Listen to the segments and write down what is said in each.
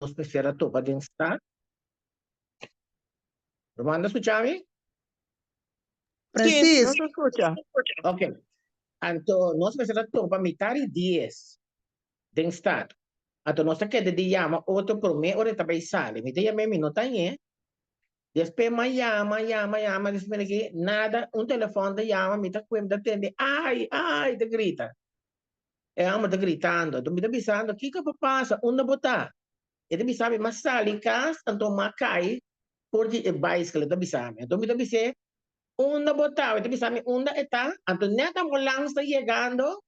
Nos mester a topa den stad. Ruman ta skucha mi? Precies. Nos ta skucha. Ok. Anto nos mester a topa mitar di dies den stad. Anto nos ta keda di yama otro promé ora e ta bai sali. Mi ta yam'é, mi no ta ñe. Despues m'a yama, yama, yama, despues mi ki nada, un telefòn ta yama, mi ta kue, mi ta tende, ai, ai, ta grita. E hòmber ta gritando. Anto mi ta bisando, kiko por pasa? Unda bo ta? E ta bisa mi, m'a sali kas, anto m'a kai for di e baiskel, e ta bisa mi. Anto mi ta bis'é, unda bo ta? E ta bisa mi unda e ta. Anto nèt ambulans ta yegando,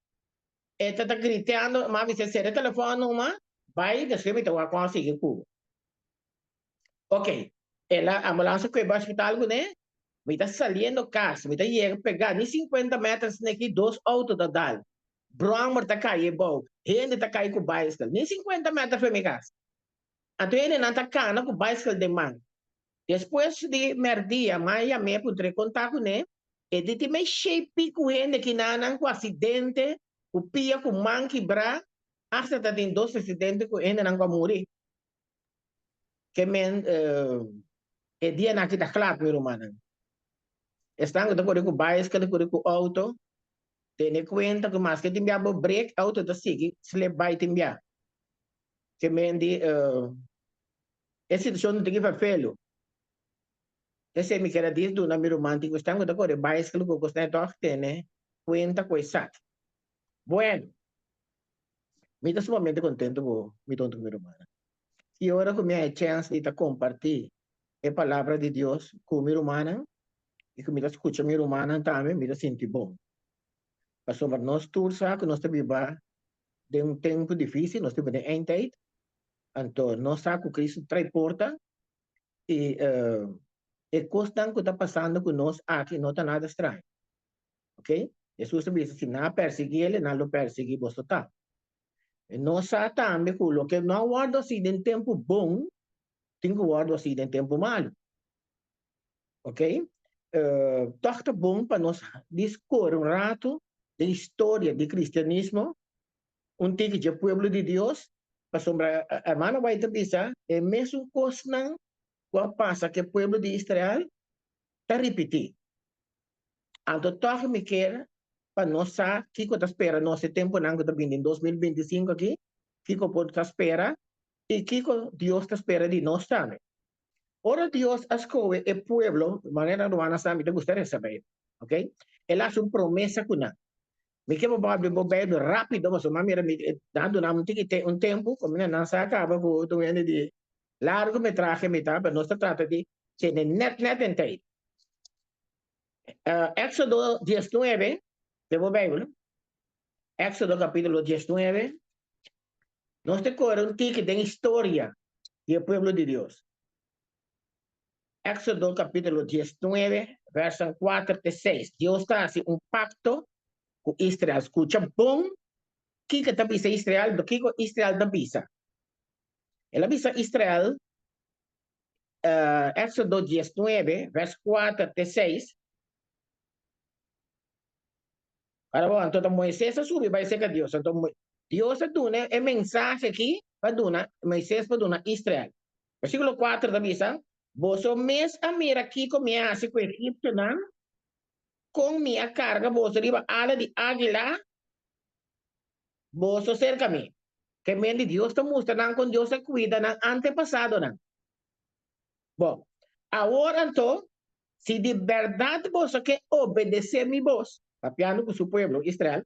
e ta ta griteando, m'a bis'é, sera e telefòn numa, bai, despues mi ta wak kon a sigui ku bo. Ok, el a ambulans a kue bai hospital kuné, mi ta saliendo kas, mi ta yega pegá ni sinkuenta meters neki dos outo ta dal, bròmer ta kai ebou, hende ta kai ku baiskel, ni sinkuenta meter for mi kas. Anto hendenan ta kana ku baiskel den man. Despues di mèrdia m'a yam'é puntr'é kon ta kuné, e di tin mei shei piku hende kinanan ku asidente, ku pia ku man kibrá, asta ta tin dos asidente ku hendenan ku a muri. Ke men e dianan aki ta kla mi rumannan. Esnan ku ta kore ku baiskel, kore ku outo, tene kuenta ku maske tin bia bo brek, outo ta sigui slip bai tin bia. Ke men di e situashon no tin ki ferfelu. Esei mi kere dis duna mi ruman tin ku esnan ku ta kore baiskel ku kosnan tòg tene kuenta ku esaki. Bueno. Mi ta sumamente contento cu mi ta hunto cu mi rumannan. Y ora cu mi a e chance di ta comparti e palabra di Dios cu mi rumannan y cu mi ta scucha mi rumannan tambe, mi ta sinti bon. Pasobra nos tur sa cu nos ta biba den un tempo dificil, nos ta biba den eindtijd, anto nos sa cu Cristo trae porta y e cosnan cu ta pasando cu nos aki no ta nada straño. Ok? Hesus a bisa, si nan a persiguí el, nan lo persiguí boso tambe. E nos sa tambe ku loke no a wòrdu hasí den tempu bon, tin ku wòrdu hasí den tempu malu. Ok? Tòg ta bon pa nos diskore un ratu den historia di kristianismo, un tiki dje pueblo di Dios, pasobra hermano White ta bisa e mesun kosnan ku a pasa ku e pueblo di Israel ta ripití. Anto tòg mi kier pa nos sa kiko ta spera nos e tempunan ku ta bini den 2025 aki, kiko por ta spera i kiko Dios ta spera di nos tambe. Ora Dios a skohe e pueblo, manera rumannan sa mi ta gusta resa Beibel, ok? El a hasi un promesa ku nan. Mi ke pa bo abri bo Beibel rápido pasobra mi a mira mi nan a duna mi un tiki un tempu ku mi nan sa kaba ku un hende di largometrahe mi ta, pero nos ta trata di tene nèt nèt den tijd. Éxodo 19, den bo Bijbel, Éxodo capítulo 19, nos ta kore un tiki den historia di e pueblo di Dios. Éxodo capítulo 19, verso 4 te 6. Dios ta hasi un pacto ku Israel. Skucha bon kiko ta bisa Israel, kiko Israel ta bisa. El a bisa Israel, Éxodo 19, vers 4 te 6. Ahora bon, anto ta Moisés a subi bai serka Dios. Anto Dios a duna e mensahe aki pa duna Moisés pa duna Israel. Versíkulo 4 ta bisa, Boso mes a mira kiko mi a hasi ku egiptonan, kon mi a karga boso riba ala di águila, boso serka mi. Ke men di Dios ta mustra nan kon Dios a kuida nan antepasadonan. Bon, awor anto, si di bèrdat boso ke obedesé mi bos, papiando ku su pueblo, Israel,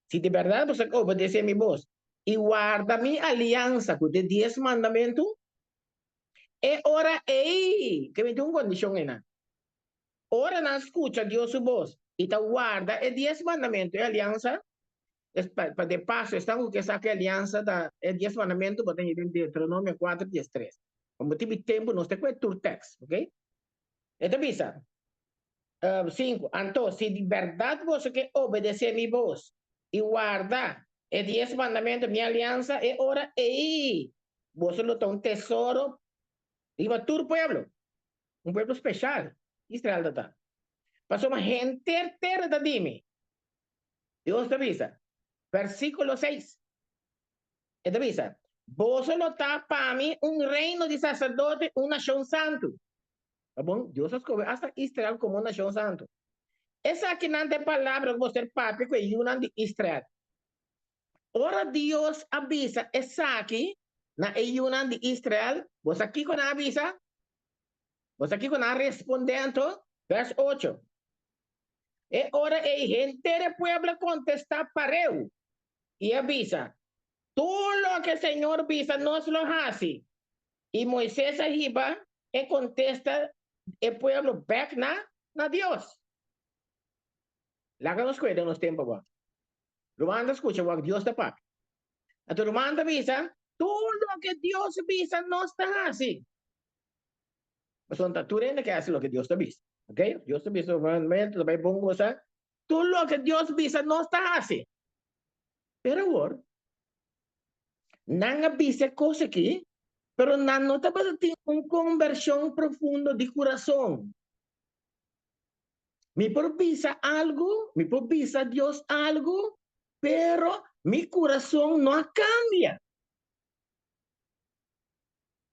si di bèrdat boso ke obedesé mi bos i warda mi aliansa ku de dies mandamentu, e ora ei, ke mi tin un kondishon einan, ora nan skucha Dios su bos i ta warda e dies mandamentu, e aliansa, Es pa, pa de paso, esnan ku ke sa ku e aliansa ta e dies mandamentu, bo ta haña den Deuteronomio kuater 13. Pa motibu di tempu nos ta kue tur tèks, ok? E ta bisa, sinku, Anto, si di bèrdat boso ke obedesé mi bos i warda e dies mandamentu, mi aliansa, e ora ei boso lo ta un tesoro riba tur pueblo, un pueblo speshal, Israel ta ta. Pasobra henter tera ta di mi. Dios ta bisa, versíkulo seis, e ta bisa, Boso lo ta pa mi un reino di saserdote, un nashon santu. Ta bon? Dios a skohe asta Israel komo un nashon santu. Esakinan ta e palabra ku bo ser papia ku e yunan di Israel. Ora Dios a bisa esaki na e yunan di Israel, bo sa kiko nan a bisa? Bo sa kiko nan a respondé anto? Vers ocho. E ora ei henter e pueblo a kontestá pareu i a bisa, Tur loke Señor bisa nos lo hasi. I Moises a hiba e kontesta e pueblo bèk na na Dios. Laga nos kueda nos tempu awor. Ruman ta skucha wak Dios ta papia. Anto ruman ta bisa, Tur loke Dios bisa nos ta hasi. Pasobra ta tur hende ke hasi loke Dios ta bisa. Ok? Dios ta bisa, ta bai bon gosa. Tur loke Dios bisa nos ta hasi. Pero awor, nan a bisa e kos aki, pero nan no tabata tin un kombershon profundo di kurason. Mi por bisa algu, mi por bisa Dios algu, pero mi kurason no a kambia.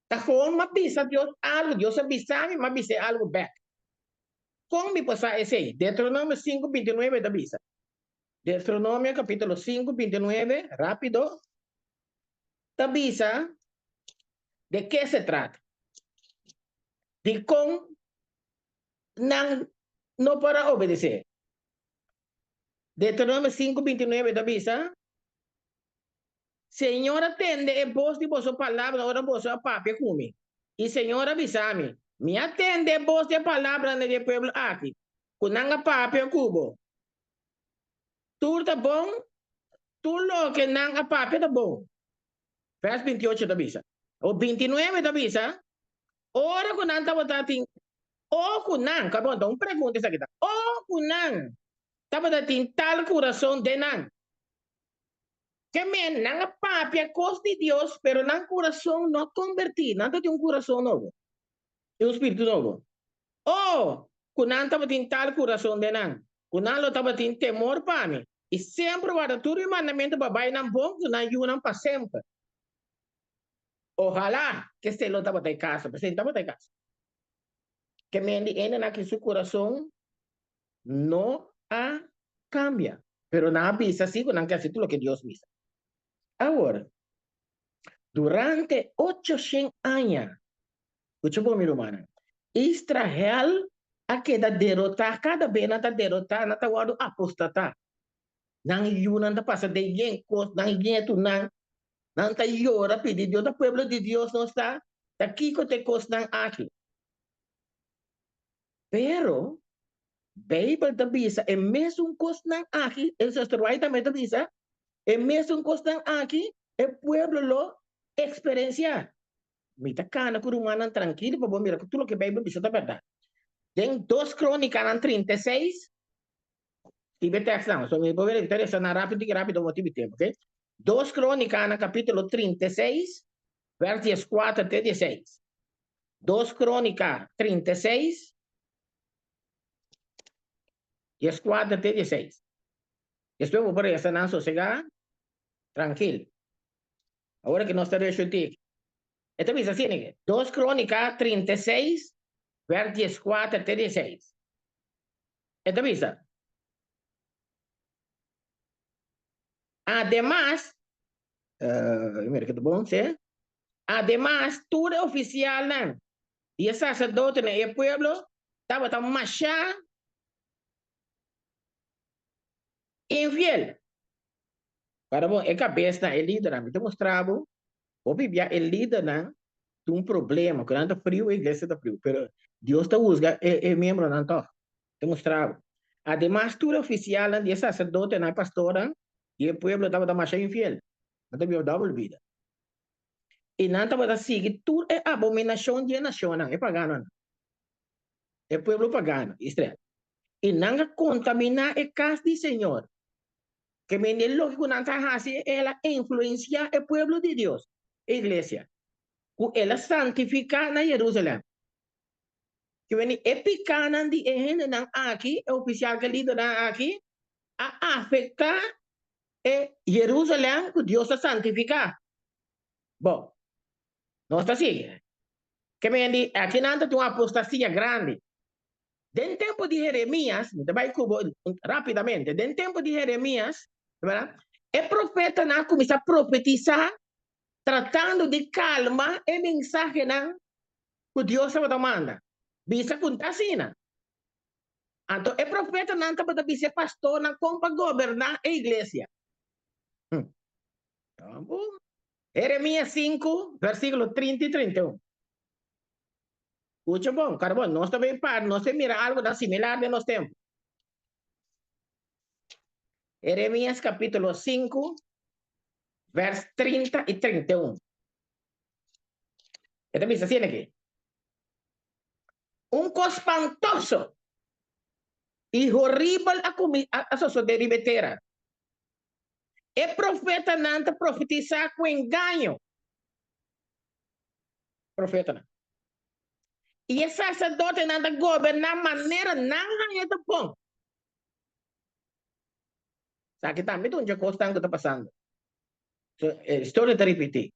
Ta gewoon m'a bisa Dios algu, Dios a bisa mi, m'a bis'é algu bèk. Kon mi por sa esei? Deuteronomio sinku bintinuebe ta bisa. Deuteronomio capítulo 5, 29, rápido, ta bisa de ke se trata. Dikon nan no por a obedesé? Deuteronomio 5, 29 ta bisa, Señor a tende e bos di boso palabra ora boso a papia ku mi, i Señor a bisa mi, Mi a tende e bos di e palabranan di e pueblo aki, ku nan a papia ku bo. Tur ta bon, tur loke nan a papia ta bon. Vers 28 ta bisa. O 29 ta bisa, ora ku nan tabata tin, o ku nan, ka bon, ta un pregunta esaki ta, o ku nan tabata tin tal kurason den nan. Ke men, nan a papia kos di Dios, pero nan kurason no a kombertí, nan ta tin un kurason nobo i un spiritu nobo. O ku nan tabatin tal kurason den nan, ku nan lo tabatin temor pa mi, i semper warda tur mi mandamentu pa bai nan bon ku nan yunan pa semper. Ohalá ku esei lo tabata e kaso, pero esei no tabata e kaso. Ke men di hendenan ku su kurason no a kambia, pero nan a bisa sí ku nan ke hasi tur loke Dios bisa. Awor, durante ochoshen aña, Escucha bon mi rumannan. Israel a keda derotá, kada be nan ta derotá, nan ta wòrdu apostatá. Nan yunan ta pasa den yen kos, nan nietunan, nan ta yora pidi Dios, ta pueblo di Dios nos ta, ta kiko ta e kosnan aki? Pero Beibel ta bisa e mesun kosnan aki, e Sister White tambe ta bisa, e mesun kosnan aki e pueblo lo eksperensiá. Mi ta kana ku rumannan trankil pa bo mira ku tur loke Beibel bisa ta bèrdat. Den Dos Krónikanan 36, skibi e tèkstnan, so mi por mi ta resa nan rápido tiki rápido bo tin mi tempu, oke. Dos Krónikanan kapítulo 36, vèrs dieskuater te diesseis. Dos Krónika 36, dieskuater te diesseis. Despues bo por resa nan sosegá, trankil. Awor ki nos ta reshuti. E ta bisa asina ke, Dos Kronika 36, vèrs dieskuater te diesseis. E ta bisa, Ademas, mira ke ta bon, si. Ademas, tur e ofisialnan i e saserdotenan i e pueblo tabata mashá infiel. Para bo e kabesnan, e lidernan, mi ta mustra bo, hopi bia e lidernan tin un problema, ku nan ta friu, e iglesia ta friu, pero Dios ta husga e e miembronan tòg. Ta mustra bo. Ademas, tur e ofisialnan di e saserdotenan, e pastornan di e pueblo tabata masha infiel. Nan ta biba dòbel bida. I nan tabata sigui tur e abominashon di e nashonnan, e paganonan, e pueblo pagano, Israel. I nan a kontaminá e kas di Señor. Ke mende loke ku nan ta hasi el a influensiá e pueblo di Dios, e iglesia, ku el a santifiká na Yerusalèm. Ke mende e pikánan di e hendenan aki, e ofisial ku e lidernan aki, a afektá e Yerusalèm ku Dios a santifiká. Bon, nos ta sigui. Ke men di, aki nan ta tin un apostasia grandi. Den tempu di Jeremias, mi ta bai ku bo rapidamente, den tempu di Jeremias, e profetanan a kuminsá profetisá tratando di kalma e mensahenan ku Dios tabata manda. Bisa ku ta asina. Anto e profetanan tabata bisa e pastornan kon pa goberná e iglesia. Jeremias 5, versíkulo 30 i 31. Skucha bon, karbon, nos ta bin par, nos ta mira algu tan similar den nos tempu. Jeremias kapítulo 5, vers 30 i 31. E ta bisa asina aki, Un kos spantoso i horibel a kumi a sosodé riba e tera. E profetanan ta profetisá ku engaño. Profetanan. I e saserdotenan ta goberná manera nan haña ta bon. Esaki tambe ta un dje kosnan ku ta pasando. So, e historia ta ripití.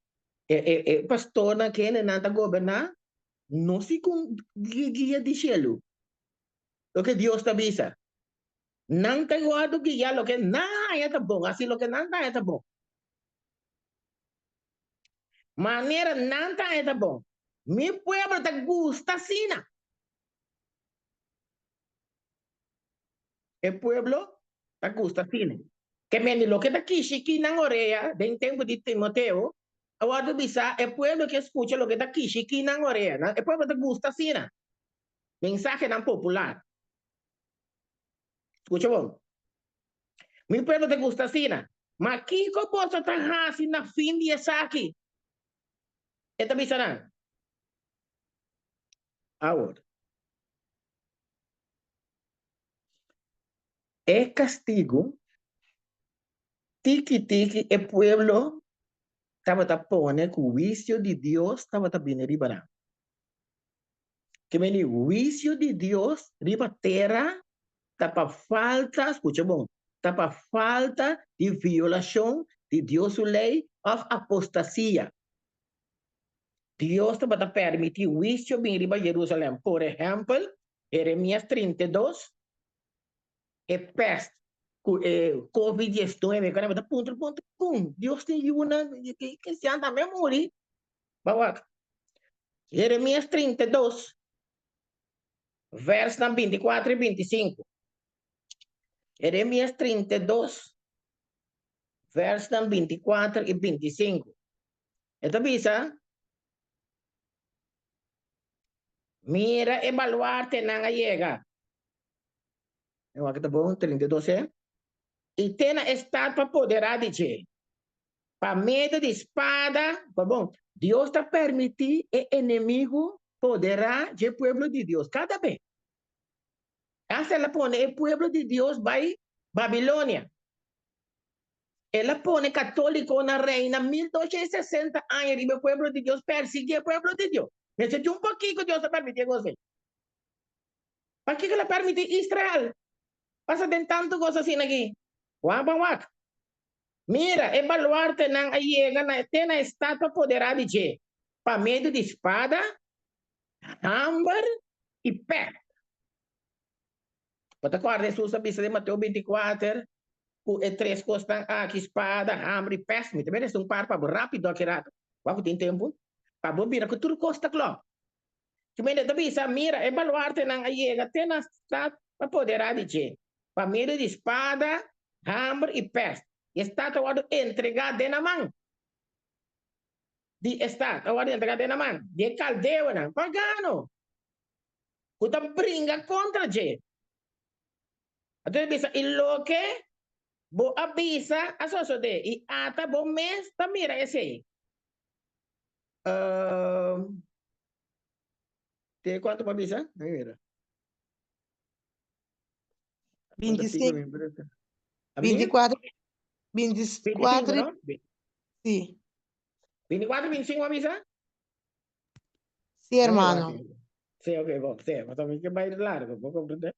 E, e, e pastornan kendenan ta goberná no segun guia di shelu, loke Dios ta bisa. Nan ta wòrdu guiá loke nan haña ta bon, hasi loke nan ta haña ta bon. Manera nan ta haña ta bon. Mi pueblo ta gusta asina. E pueblo ta gusta asina. Ke mende loke ta kishiki nan orea den tempu di Timoteo, a wòrdu bisá, e pueblo ke skucha loke ta kishiki nan orea. E pueblo ta gusta asina. Mensahenan popular. Skucha bon. Mi pueblo ta gusta asina. Ma kiko boso ta hasi na fin di esaki? E ta bisa nan. Awor. E kastigu tiki tiki e pueblo tabata pone ku huisio di Dios tabata bini riba nan. Ke meni huisio di Dios riba tera ta pa falta, skucha bon, ta pa falta di violashon di Dios su lei òf apostasia. Dios tabata permití huisio bin riba Jerusalèm. Por ehèmpel, Jeremias 32, e pèst ku e covid 19 ku nan ta puntra puntra kon Dios tin yunan kristian tambe a muri. Ba wak. Jeremias 32, vèrsnan 24 i 25. Jeremias 32, vèrsnan 24 i 25. E ta bisa, Mira e baluartenan a yega. E wak ta bon, 32 e. I te na e stat pa poderá di dje. Pa medio di spada, pa bon, Dios ta permití e enemigu poderá dje pueblo di Dios kada be. Hasta el a pone e pueblo di Dios bai Babilonia. El a pone katólikonan reina 1260 aña riba e pueblo di Dios, persiguí e pueblo di Dios. Mester tin un pokiko Dios a permití e kos ei. Pakiko el a permití Israel pasa den tantu kos asina aki? Wak ban wak. Mira, e baluartenan a yega na te na e stat pa poderá di dje, pa medio di spada, hamber i pèst. Bo ta kòrda Hesus a bisa den Mateo 24 ku e tres kosnan aki, spada, hamber i pèst? Mi ta bira un par pa bo rápido aki rato, wak ku tin tempu, pa bo bira ku tur kos ta klòp. Kimente ta bisa, Mira, e baluartenan a yega te na stat pa poderá di dje, pa medio di spada, hamber i pèst, i e stat a wòrdu entregá den nan man. Di e stat a wòrdu entregá den nan man di e kaldeonan pagano. Ku ta bringa kontra dje. Anto e bisa, I loke bo a bisa a sosodé, i ata bo mes ta mira esei. Te kuantu bo a bisa? Dame mira. 25, 24, 24, no? Sí. 24, 25 bo a bisa? Sí, hermano. Sí, ok, bon, sí, mas también que bai largo, bo comprende?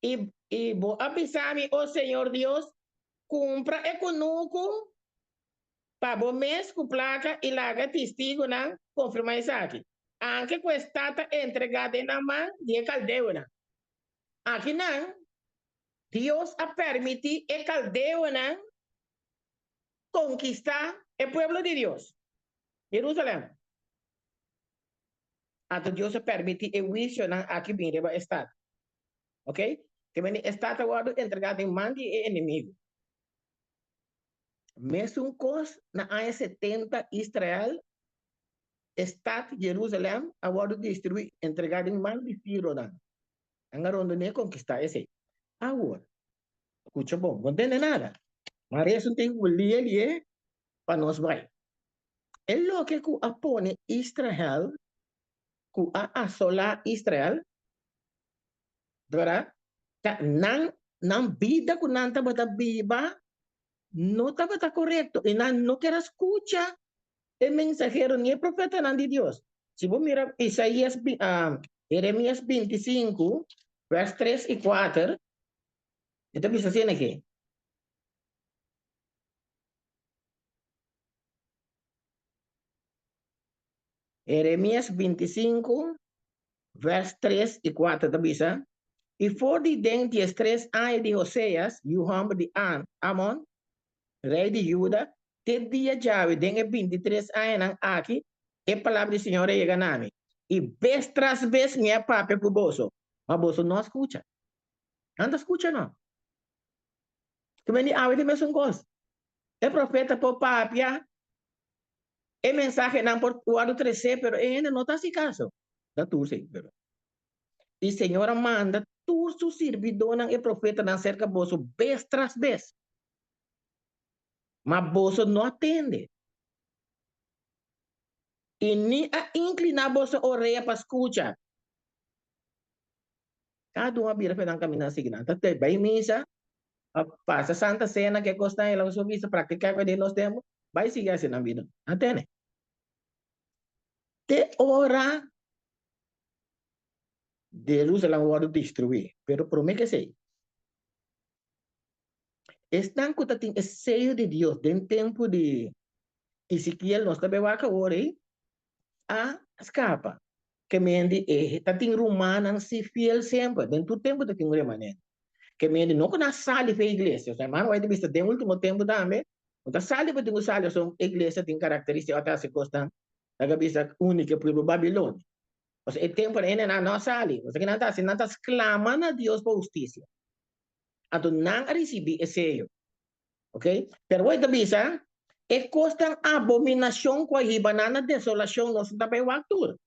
I, i bo a bisa mi, oh Señor Dios, kumpra e kunuku. Pa bo mes ku plaka i laga testigunan konfirmá esaki. Anke ku e stat ta entregá den nan man di e kaldeonan. Akinan, Dios a permití e kaldeonan konkistá e pueblo di Dios, Jerusalèm. Anto Dios a permití e huisionan aki bin riba e stat. Ok? Te mende e stat a wòrdu entregá den man di e enemigu. Mesun kos na aña 70 Israel, e stat Jerusalèm a wòrdu destruí, entregá den man di sironan. Nan a rondon'é konkistá esei. Awor, skucha bon, bo no tende nada. Ma resun tin ku lia lié pa nos bai. E loke ku a pone Israel, ku a asolá Israel, Verdad? Ta nan nan bida ku nan tabata biba no tabata korekto i nan no ker a skucha e mensahero ni e profetanan di Dios. Si bo mira Isaías Jeremías 25 vers 3 i 4 e ta bisa asina aki. Jeremías 25 Vers 3 i 4 ta bisa, I for di den diestres aña di Hoseas, yu hòmber di Amon, rei di Juda, te dia djawe den e bintitres añanan aki, e palabra di Señor a yega na mi, i bes tras bes mi a papia ku boso, ma boso no a skucha. Nan ta skucha no. Ke men di awe ta e mesun kos. E profeta por papia E mensahenan por wòrdu tresé, pero e hende no ta hasi kaso. Ta tur sí, pero. I Señor a manda tur su sirbidónan e profetanan serka boso bes tras bes, ma boso no a tende i ni a inkliná boso orea pa skucha. Kada un a bira pa nan kaminda sigui nan ta bai misa, a pasa Santa Cena, ke kosnan el a usa bisa praktiká den nos tempu, bai sigui hasi nan bida. Nan tene. Te ora Jerusalem wòrdu destruí, pero promé ke esei, esnan ku ta tin e seyo di Dios den tempu di Ezekiel, nos ta bai wak awor ei, a skapa. Ke mende e ta tin rumannan si fiel semper, den tur tempu ta tin un remanente. Ke mende no ku nan sali for e iglesia, osea hermano White ta bisa den ultimo tempu tambe, no ta sali pa tin ku sali pasobra e iglesia tin karakteristika ota hasi kosnan laga bisa uni ke pueblo Babilonia. Pasobra e tempunan e nan no a sali, pasobra ke nan ta hasi? Nan ta sklama na Dios pa hustisia. Anto nan a risibí e seyo. Ok, pero e ta bisa, e kosnan abominashon ku a hiba nan na desolashon nos no ta bai wak tur,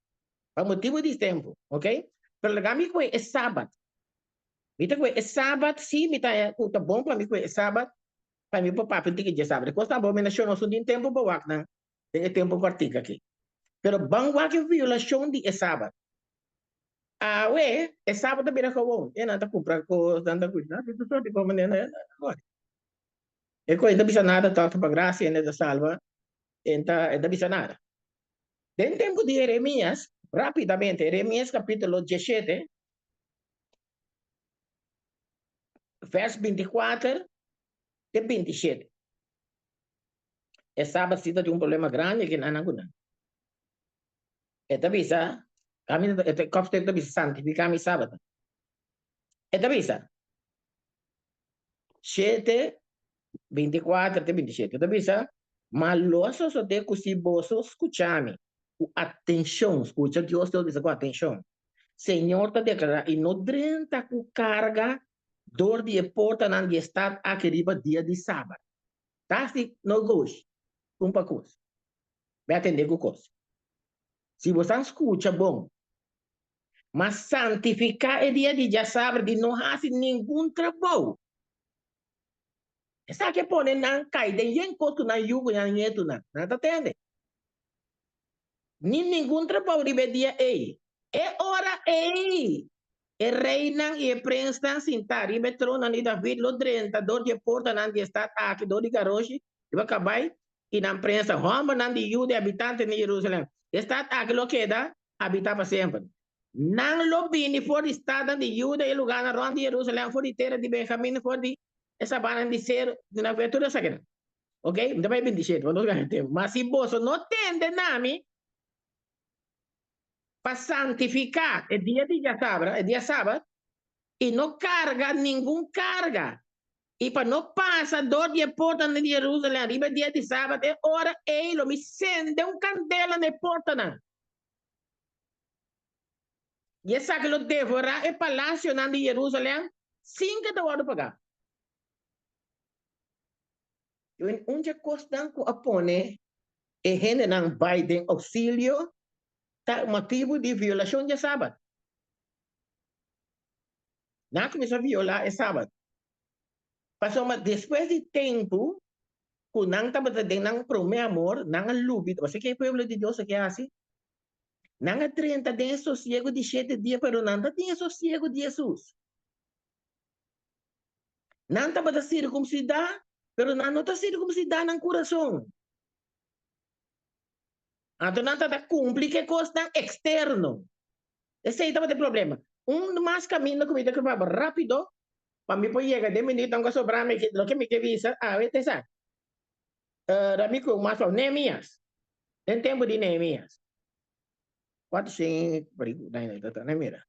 pa motibu di tempu, ok. Pero laga mi kue e sabat, mi ta kue e sabat, si mi ta haña ku ta bon pa mi kue e sabat, pa mi por papia un tiki dje sabat. E kosnan abominashon nos no tin tempu pa wak nan den e tempu kòrtiku aki. Pero ban wak e violashon di e sabat. Awe, e sabat ta bira gewoon. E nan ta kumpra kos, nan ta kuida, nan ta sorti komo nan ta. E koe ta bisa nada tòg pa grasia hende ta salba, e ta e ta bisa nada. Den tempu di Jeremias, rapidamente, Jeremias kapitulo 17, vers 24 te 27. E sabat si ta tin un problema grandi aki nan ku nan. E ta bisa, kaminda e ta kòpstek ta bisa santifiká mi sabat. E ta bisa, 7, 24 te 27, ta bisa, Ma lo a sosodé ku si boso skucha mi ku atenshon, skucha Dios ta bisa ku atenshon, Señor ta deklará, i no drenta ku karga dor di e portanan di e stat aki riba dia di sabat. Ta hasi no goshi, un pa kos. Bai atendé ku kos. Si boso a skucha bon, Ma santifiká e dia di djasabra di no hasi ningun trabou. Esaki a pone nan kai den yen kos ku nan yu ku nan ñetunan. Nan ta tende. Ni ningun trabou riba e dia ei. E ora ei, e reinan i e prensnan sintá riba e trononan di David lo drenta dor di e portanan di e stat aki dor di garoshi riba kabai i nan prensa, hòmbernan di Juda i abitantenan di Jerusalèm. E stat aki lo keda habitá pa semper. Nan lo bini for di statnan di Juda i e lugánan rònt di Jerusalèm, for di tera di Benjamin, for di e sabanan di seru, di nan tur esakinan. Ok, mi ta bai 27, pa nos gana tempu. Ma si boso no tende na mi pa santifiká e dia di djasabra, e dia sabat, i no karga ningun karga, i pa no pasa dor di e portanan di Jerusalèm riba e dia di sabat, e ora ei lo mi sende un kandela na e portanan, i esaki lo devorá e palasionan di Jerusalèm sin ku e ta wòrdu pagá. Un dje kosnan ku a pone e hendenan bai den ousilio ta motibu di violashon dje sabat. Nan a kuminsá violá e sabat pasobra despues di tempu ku nan tabata den nan promé amor, nan a lubida. Bo sa ke e pueblo di Dios a ke hasi? Nan a drenta den e sosiegu di shete dia, pero nan ta tin e sosiegu di Hesus. Nan tabata sirkumsidá, pero nan no ta sirkumsidá nan kurason. Anto nan tabata kumpli ku e kosnan eksterno. Esei tabata e problema. Un mas kaminda ku mi ta krupa rápido pa mi por yega den minütnan ku a sobrá mi, loke mi ke bisa awe ta esaki. Rami ku mas pa Nehemias, den tempu di Nehemias. Kuantu shen mira.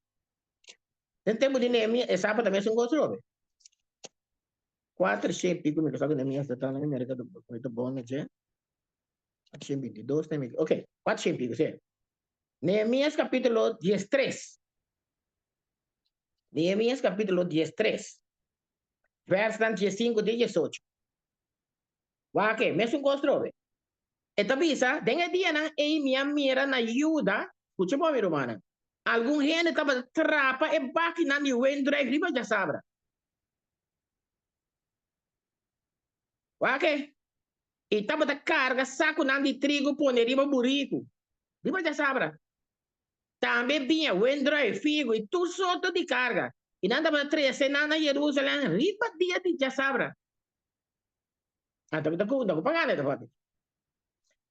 Den tempu di Nehemias, e sapa ta mesun kos robe. Kuater shen piku mi sa ku Nehemias ta ta na Amerika mi ta bon na dje. 422 Nehemias. Ok, kuater shen piku, si. Nehemias kapitulo diestres. Nehemias kapitulo diestres. Vèrsnan diesinku te diesocho. Wak e, mesun kos trobe. E ta bisa, Den e dianan ei mi a mira na Juda, skucha bon mi rumannan, algun hende tabata trapa e bakinan di wendruif riba djasabra. Wak e, i tabata karga sakunan di trigu pone riba buriku, riba djasabra. Tambe biña, wendruif, figu i tur sorto di karga, i nan tabata trese nan na Jerusalèm riba dia di djasabra. Ah, ta ku ta ku pagana ta papi.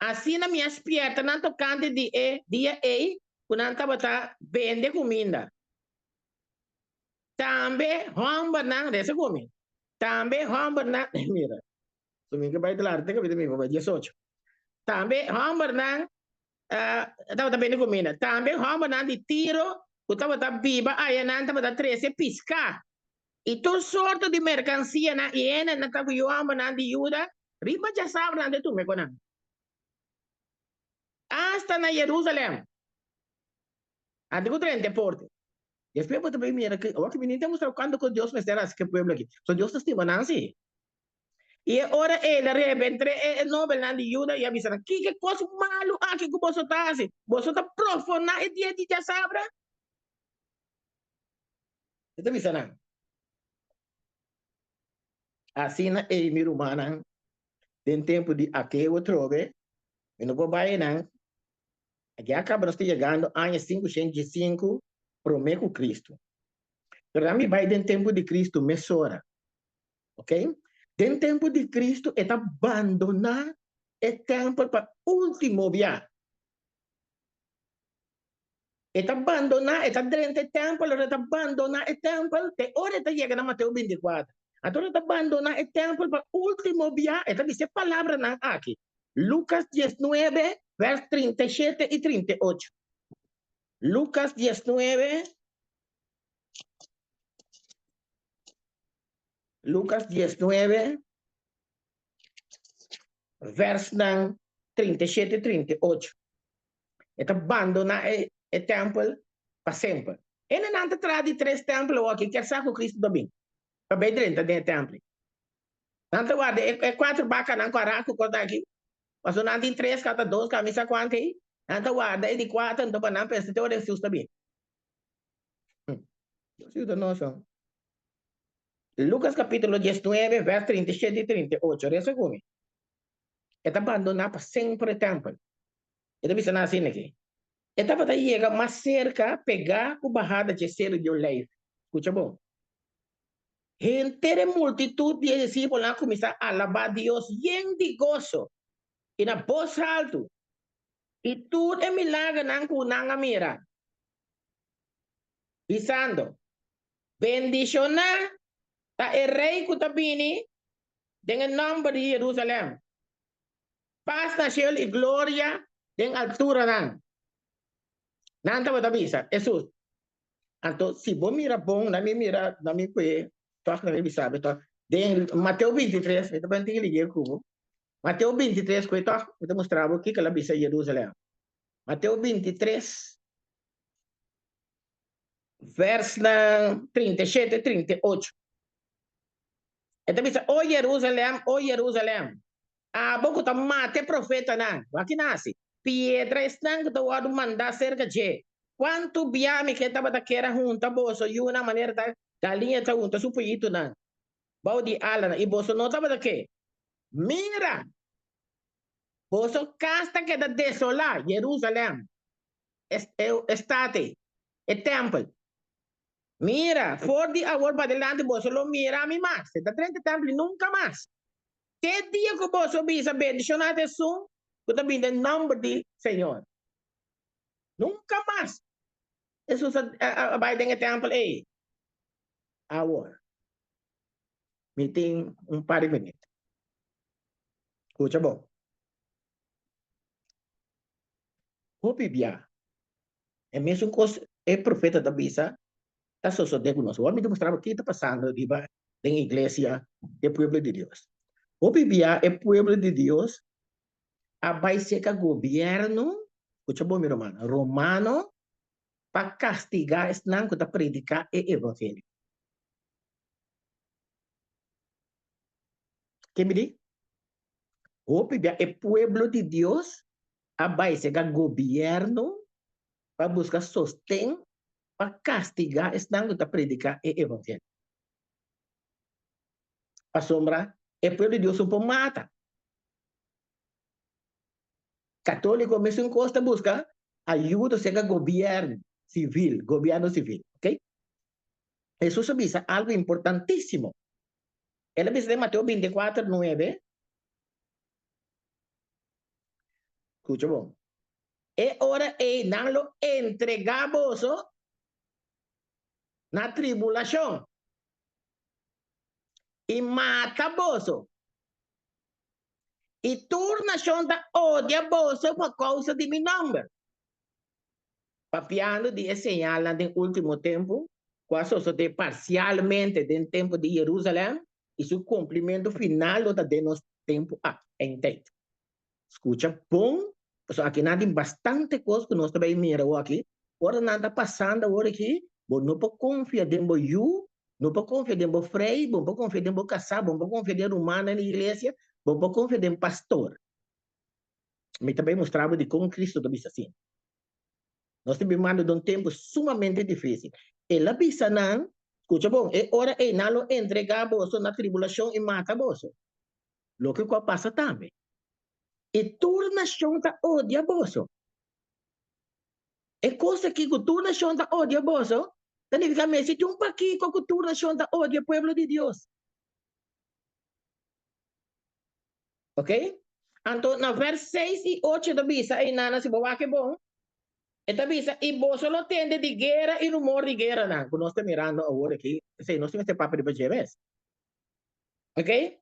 Asina mi a spierta nan tokante di e dia ei ku nan tabata bende kuminda. Tambe hòmbernan, resa ku mi, tambe hòmbernan, mira, so mi ke bai dilanti te kapitulo mi bai diesocho. Tambe hòmbernan tabata bende kuminda. Tambe hòmbernan di Tiro ku tabata biba ayanan tabata trese piská i tur sorto di merkansianan i hendenan ta ku yu hòmbernan di Juda riba djasabranan ta tume ku nan. Asta na Jerusalèm nan tin ku drenta e porta. Despues bo ta bai mira ku awor ku mi ni ta mustra kuantu ku Dios mester hasi ku e pueblo aki. So Dios ta stima nan si. I e ora el a rebentr'é e nobelnan di Juda i a bisa nan, Kiko e kos malu aki ku boso ta hasi? Boso ta profoná e dia di djasabra? E ta bisa nan, Asina ei, mi rumannan, den tempu di Akeo atrobe, mi no por bai einan. Aki a kaba nos ta yegando aña 505 promé ku Kristu. Pero nan mi bai den tempu di Kristu mesora. Ok? Den tempu di Kristu e ta bandoná e tèmpel pa último bia. E ta bandoná, e ta drenta e tèmpel, ora e ta bandoná e tèmpel, te ora e ta yega na Mateo bintikuater. Anto ora e ta bandoná e tèmpel pa último bia, e ta bisa e palabranan aki, Lukas diesnuebe, vèrs 37 i 38. Lukas diesnuebe, Lukas diesnuebe, vèrsnan 37 i 38. E ta bandoná e e tèmpel pa semper. Hendenan ta traha di tres tèmpel awor ki kier sa ku Kristu ta bin pa bai drenta den e tèmpel. Nan ta warda e e kuater bakanan ku a rak ku kos aki, pasobra nan tin tres ka ta dos ka mi sa kuantu ei, nan ta warda e di kuater anto pa nan pensa te ora Hesus ta bin. Dios yuda nos. Lukas kapítulo diesnuebe vèrs 37 i 38, resa ku mi. E ta bandoná pa semper e tèmpel. E ta bisa nan asina aki, E tabata yega mas serka pegá ku bahada dje Seru di Olijf. Skucha bon. Henter e multitut di e disipelnan a kuminsá alabá Dios yen di goso i na bos haltu, i tur e milagernan ku nan a mira, bisando, Bendishoná ta e Rei ku ta bini den e nòmber di Jerusalèm! Pas na shelu i gloria den alturanan. Nan tabata bisa, Hesus. Anto, si bo mira bon, na mi mira, na mi kue, tòg na mi bisa bo tòg, den Mateo 23, mi ta bai tin ligue ku bo, Mateo 23 kue tòg, mi ta mustra bo kiko el a bisa Jerusalèm. Mateo 23, vèrsnan 37, 38. E ta bisa, O Jerusalèm, o Jerusalèm, abo ku ta mata e profetanan, wak ki nan hasi? Piedra esnan ku ta wòrdu mandá serka dje. Kuantu bia mi ke tabata kier a hunta boso yunan manera ta galiña ta hunta su puyitunan bou di alanan, i boso no tabata ke. Mira! Boso kas ta keda desolá, Jerusalèm, e stat ei, e tèmpel. Mira, for di awor padilanti boso lo mira mi mas. E ta drenta e tèmpel i nunka mas. Te dia ku boso bisa, Bendishoná ta esun ku ta bini den nòmber di Señor. Nunka mas Hesus a bai den e tèmpel ei. Awor, mi tin un par di minüt. Skucha bon. Hopi bia E mesun kos e profeta ta bisa ta sosodé ku nos. Awor mi ta mustra bo ke ta pasando riba den iglesia e pueblo di Dios. Hopi bia e pueblo di Dios a bai serka gobièrnu, skucha bon mi rumannan, romano pa kastigá esnan ku ta prediká e evangelio. Ke mi di? Hopi bia e pueblo di Dios a bai sega gobierno pa buska sosten pa castiga esnan cu ta predica e evangelio. Pasobra e pueblo di Dios no por mata. Catolico mesun cos ta busca ayudo sega gobierno civil, gobierno civil, ok. Jesus a bisa algo importantisimo. El a bisa den Mateo 24, 9. Skucha bon. E ora ei nan lo entregá boso na tribulashon i mata boso, i tur nashon ta odia boso pa kousa di mi nòmber. Papiando di e señalnan den último tempu ku a sosodé parsialmente den tempu di Jerusalèm i su kumplimentu final lo ta den nos tempu aki, eindtijd. Skucha bon, pasobra aki nan tin bastante kos ku nos ta bai mira awor aki. Ora nan ta pasando awor aki, bo no por konfia den bo yu, no por konfia den bo frei, bo no por konfia den bo kasá, bo no por konfia den rumannan di iglesia, bo no por konfia den pastor. Mi ta bai mustra bo dikon Kristu ta bisa asina. Nos ta bibando den un tempu sumamente difísil. El a bisa nan, skucha bon, e ora ei nan lo entregá boso na tribulashon i mata boso. Loke ku a pasa tambe. I tur nashon ta odia boso. E kos aki ku tur nashon ta odia boso, ta nifiká mester tin un pakiko ku tur nashon ta odia e pueblo di Dios. Ok? Anto na vers 6 i 8 ta bisa einan, si bo wak e bon, e ta bisa, I boso lo tende di guera i rumor di gueranan, ku nos ta mirando awor aki, esei nos tin mester papia riba dje mes. Ok?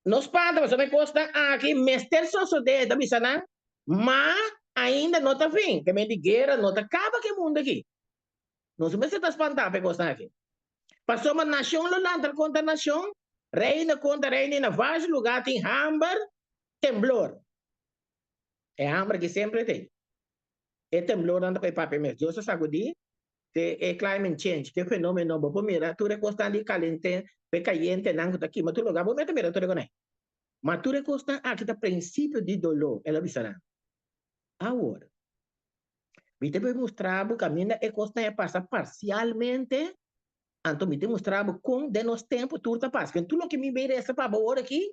No spanta, pasobra e kosnan aki mester sosodé, e ta bisa nan, ma ainda no ta fin. Ke men di guera no ta kaba ku e mundu aki. Nos mester ta spantá pa e kosnan aki. Pasobra nashon lo lanta kontra nashon, reino kontra reino, i na vários lugá tin hamber, temblor. E hamber aki semper tin. E temblornan ta pa e papia mes. Dios a sagudí te e climate change, te fenomeno, bo por mira tur e kosnan di kalente, e kayentenan ku ta kima tur lugar, bo mester mira tur e konai. Ma tur e kosnan aki ta prinsipio di doló, el a bisa nan. Awor, mi ta bai mustra bo kaminda e kosnan a pasa parsialmente, anto mi ta mustra bo kon den nos tempu tur ta pasa. Tur loke mi bai resa pa bo awor aki,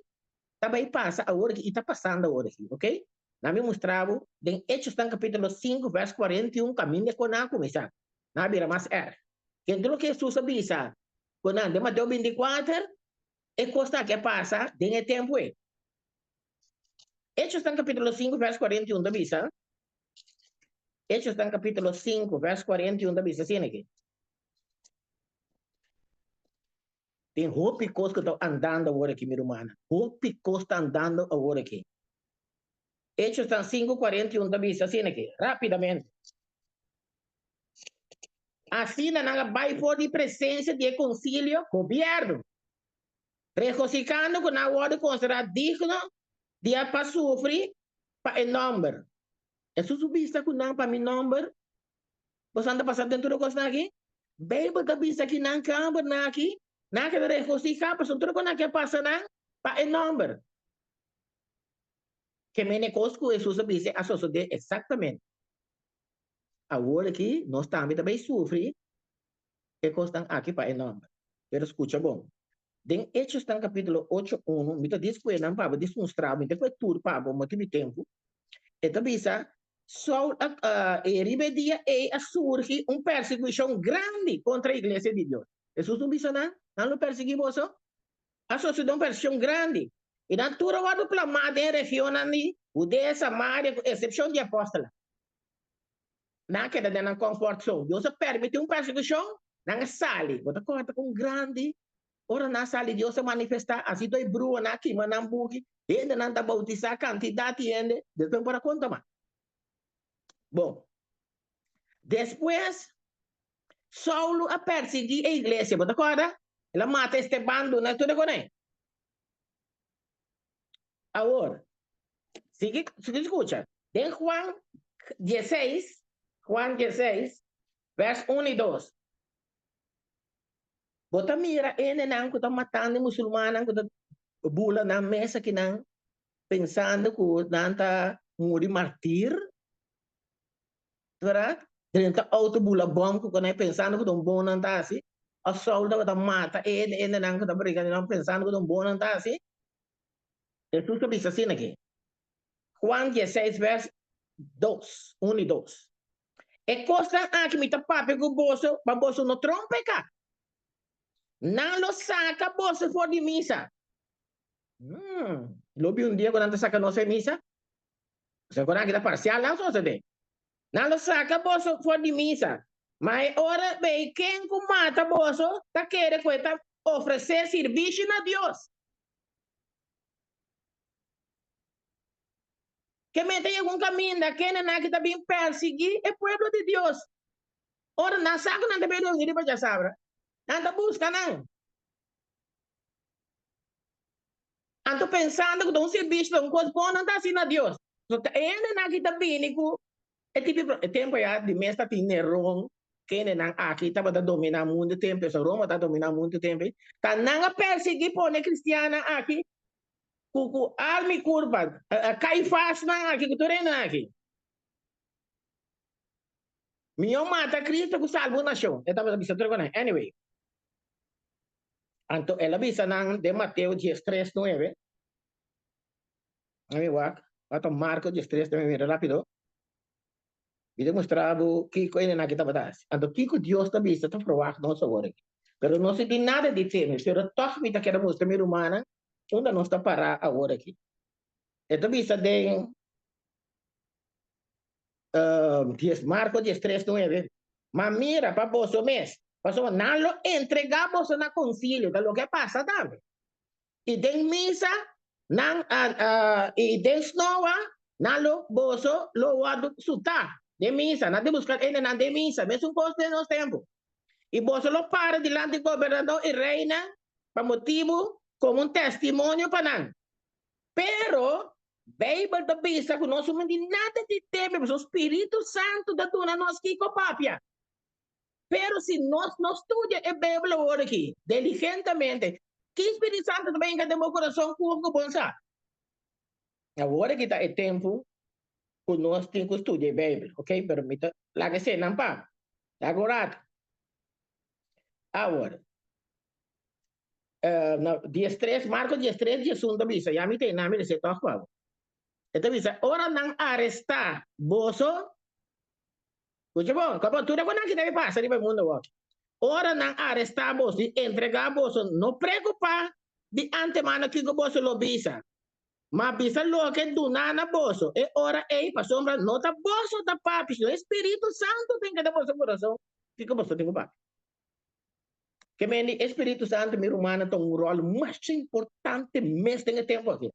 ta bai pasa awor aki i ta pasando awor aki, ok? Nan mi mustra bo den Hechosnan capítulo 5 vers 41 caminda cu nan a cuminsa. Nan a bira mas erg. Kende loke Hesus a bisa cu nan den Mateo 24, e cosnan aki a pasa den e tempo ei. Hechosnan capítulo 5 vers 41 ta bisa, Hechosnan capítulo 5 vers 41 ta bisa asina aki. Tin hopi cos cu ta andando awor aki, mi rumannan. Hopi cos ta andando awor aki. Hechosnan sinku kuarenta i un ta bisa asina aki, rápidamente. Asina nan a bai for di presensia di e konsilio, gobièrnu, regosikando ku nan a wòrdu konsiderá digno di a pa sufri pa e nòmber. Hesus su bisa ku nan pa mi nòmber, boso ta pasa den tur e kosnan aki? Beibel ta bisa ki nan kambernan aki, nan a keda regosiká pasobra tur e kosnan aki a pasa nan pa e nòmber. Ke mene kos ku Hesus a bisa a sosodé eksaktamente. Awor aki nos tambe ta bai sufri e kosnan aki pa e nòmber. Pero skucha bon. Den Hechosnan kapítulo ocho unu, mi ta disku'é nan pa bo, dis mustra bo, mi ta kue tur pa bo motibu di tempu. E ta bisa, Saul a, e riba e dia ei a surgi un persiguishon grandi kontra e iglesia di Dios. Hesus no bisa nan, Nan lo persiguí boso? A sosodé un persiguishon grandi, i nan tur a wòrdu plamá den e regionnan di Hudea, Samaria, ku eksepshon di apòstelnan. Nan a keda den nan comfort zone. Dios a permití un persekushon, nan a sali. Bo ta kòrda kon grandi ora nan a sali Dios a manifestá? Así tur e bruanan a kima nan buki, hendenan ta boutisá, kantidat di hende, despues no por a konta mas. Bon, despues Saulo a persiguí e iglesia, bo ta kòrda? El a mata Esteban, duna tur e konai. Awor, sigui, sigui skucha. Den Juan dieseis, Juan dieseis, vèrs un i dos, bo ta mira hendenan ku ta matando e musulmannan ku ta bula nan mes akinan pensando ku nan ta muri martir. Verdad? Drenta auto bula bom ku konai pensando ku ta un bon nan ta hasi. Of Saul tabata mata e hendenan ku ta briga nan pensando ku ta un bon nan ta hasi. Hesus a bisa asina aki, Juan dieseis vers dos, un i dos, E kosnan aki mi ta papia ku boso pa boso no trompeka. Nan lo saka boso for di misa. Lo bin un dia ku nan ta saka nos e misa? Boso ku nan aki ta parsial nan sosode. Nan lo saka boso for di misa. Ma e ora bei ken ku mata boso ta kere ku e ta ofresé sirbishi na Dios. Ke mester yega un kaminda kendenan ki ta bin persiguí e pueblo di Dios. Ora nan sa ku nan ta bin reuní riba djasabra, nan ta buska nan. Anto pensando ku ta un sirbishi, ta un kos bon nan ta hasi na Dios. So ta e hendenan ki ta bini ku e tipo e tempu ya di mes ta tin Neron, kendenan aki tabata dominá mundu tempu, so Roma ta dominá mundu tempu, ta nan a persiguí pone kristiannan aki ku ku alma i kurpa, Kaifasnan aki ku tur hendenan aki. Mihó mata Cristo ku salba un nashon. E tabata bisa tur ku nan. Anyway. Anto el a bisa nan den Mateo diestres nuebe. Ami wak. Wato Marko diestres nuebe mira rapido. Mi ta mustra bo kiko hendenan aki tabata hasi. Anto kiko Dios ta bisa ta verwagt nos awor aki. Pero nos no tin nada di teme, pero tog mi ta kere mustra mi rumannan unda nos ta para awor aki. E ta bisa den dies Marko diestres nuebe, Ma mira pa boso mes, pasobra nan lo entregá boso na konsilio, ta loke a pasa tambe. I den misa nan i den snoa nan lo boso lo wòrdu sutá den misa, nan ta buska hendenan den misa, mesun kos den nos tempu. I boso lo para dilanti gobernador i reinan pa motibu komo un testimonio pa nan. Pero, Beibel ta bisa ku nos no tin nada di teme pasobra spiritu santu ta duna nos kiko papia. Pero si nos no studia e Beibel awor aki diligentemente, ki spiritu santu ta bai hinka den bo kurason ku ku bon sa? Awor aki ta e tempu ku nos tin ku studia e Beibel, ok? Pero mi ta laga eseinan pa laga un ratu. Awor. Na diestres, Marko diestres diesun ta bisa, ya mi ta e nami di se tòg pa bo. E ta bisa, ora nan arestá boso, skucha bon, kòrda bon, tur e konan ki ta pasa riba e mundu awor. Ora nan arestá boso i entregá boso, no preokupá di antemano kiko boso lo bisa, ma bisa loke duná na boso e ora ei, pasobra no ta boso ta papia, sino e Spiritu Santu tin keda boso kurason kiko boso tin ku papia. Ke men di e Spiritu Santu, mi rumannan, ta un ròl masha importante mes den e tempu aki.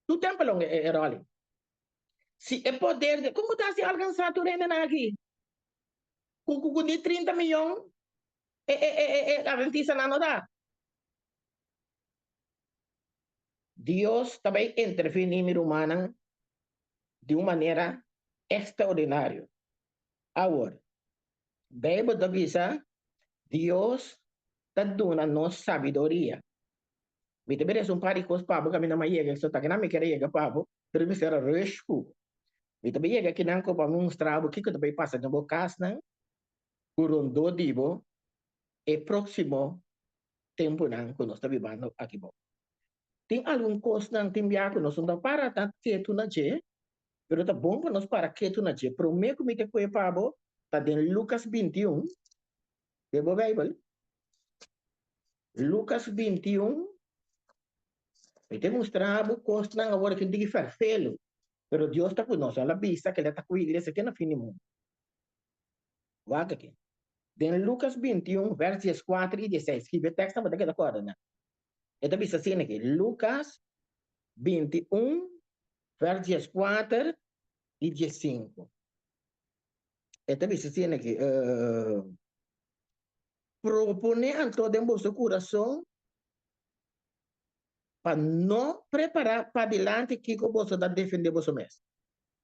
Tur tempu lo e ròl ei. Si e poder di, kon bo ta hasi alkansá tur hendenan aki? Ku ku ku di 30 miyon e e e e adventistanan no ta. Dios ta bai intervení, mi rumannan, di un manera ekstraordinario. Awor, Beibel ta bisa, Dios ta duna nos sabiduria. Mi ta bira esun par di kos pa bo kaminda mi a yega, so ta kinan mi kier a yega pa bo, pero mi mester a rush ku bo. Mi ta bai yega kinan ku pa mi mustra bo kiko ta bai pasa den bo kasnan ku rondó di bo e próksimo tempunan ku nos ta bibando aki bo. Tin algun kosnan tin bia ku nos no ta para ta ketu na dje, pero ta bon pa nos para ketu na dje. Promé ku mi ta kue pa bo ta den Lukas 21, den bo Beibel. Lukas 21, mi ta mustra bo kosnan awor ku tin ferfelu, pero Dios ta ku nos. El a bisa ku el ta ku iglesia te na fin di mundu. Wak aki. Den Lukas 21, vers 14 i 16, skibi e tekst bo ta keda kòrda nan. E ta bisa asina aki, Lukas 21, vers 14 i 15. E ta bisa asina aki, Proponé anto den boso kurason pa no prepará padilanti kiko boso ta defendé boso mes.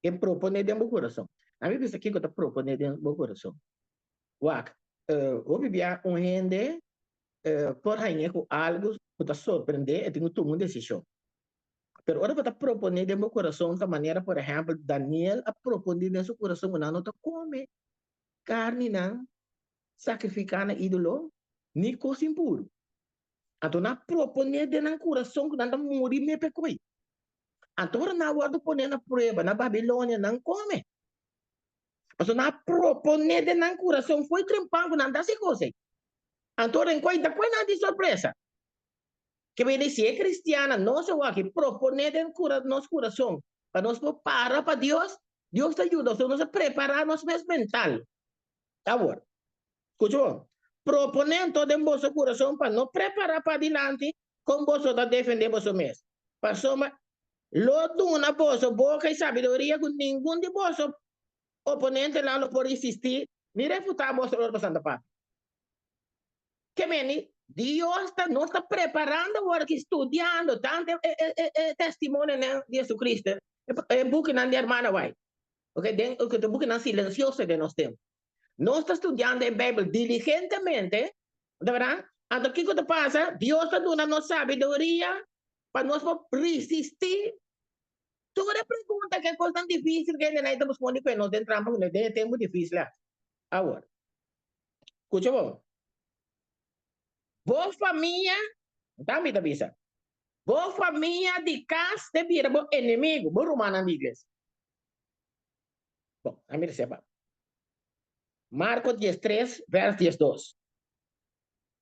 E proponé den bo kurason. Ami bisa kiko ta proponé den bo kurason. Wak, hopi bia un hende por hañ'é ku algu ku ta sorprendé, e tin ku tuma un desishon. Pero ora bo ta proponé den bo kurason ta manera por ehèmpel Daniel a proponé den su kurason ku nan no ta kome karninan sakrifiká na ídolo ni kos impuru. Anto nan a proponé den nan kurason ku nan ta muri mepe koi. Anto ora nan a wòrdu poné na prueba na Babilonia, nan kome. Pasobra nan a proponé den nan kurason fo'i trempan ku nan ta hasi kos ei. Anto ora koi ta kue nan di sorpresa. Ke bini si e kristiannan nos awor aki proponé den nos kurason pa nos por para pa Dios, Dios ta yuda nos, nos a prepará nos mes mental. Awor, skucha bon, proponé anto den boso kurason pa no prepará padilanti kon boso ta defendé boso mes, pasobra lo duna boso boka i sabiduria ku ningun di boso oponentenan lo por resistí ni refutá boso ora boso ta papia. Ke meni? Dios ta, nos ta preparando awor aki, studiando tantu e testimonionan di Jesucristo, e bukinan di hermana White. Ok, den ku ta bukinan silensioso den nos tempu. Nos ta studiando e Beibel diligentemente, ta berdad? Anto kiko ta pasa? Dios ta duna nos sabiduria pa nos por risistí tur e pregunta, ke kosnan difísil ku hende ta buscondi ku nos den trampa ku nos den e tempu difísil aki. Awor, skucha bon, bo famia, tambe ta bisa, bo famia di kas ta bira bo enemigu, bo rumannan di iglesia. Bon, a mira sepa. Marko 13, vers 12.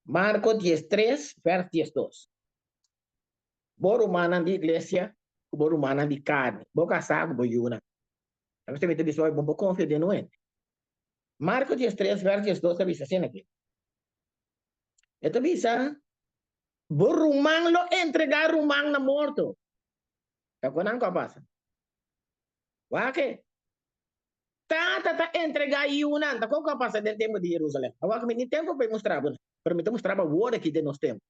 Marko 13, vers 12. Bo rumannan di iglesia ku bo rumannan di karni, bo kasá ku bo yunan. A veces mi ta bisa, bo por konfia den un hende. Marko 13, vers 12 ta bisa asina aki. E ta bisa, bo ruman lo entregá ruman na morto. Ta kon nan ku a pasa? Wak e Tata ta entregá yiunan. Ta kon ku a pasa den tempu di Jerusalem? Awor mi tin tempu pa e mustra bo, pero mi ta mustra bo awor aki den nos tempu.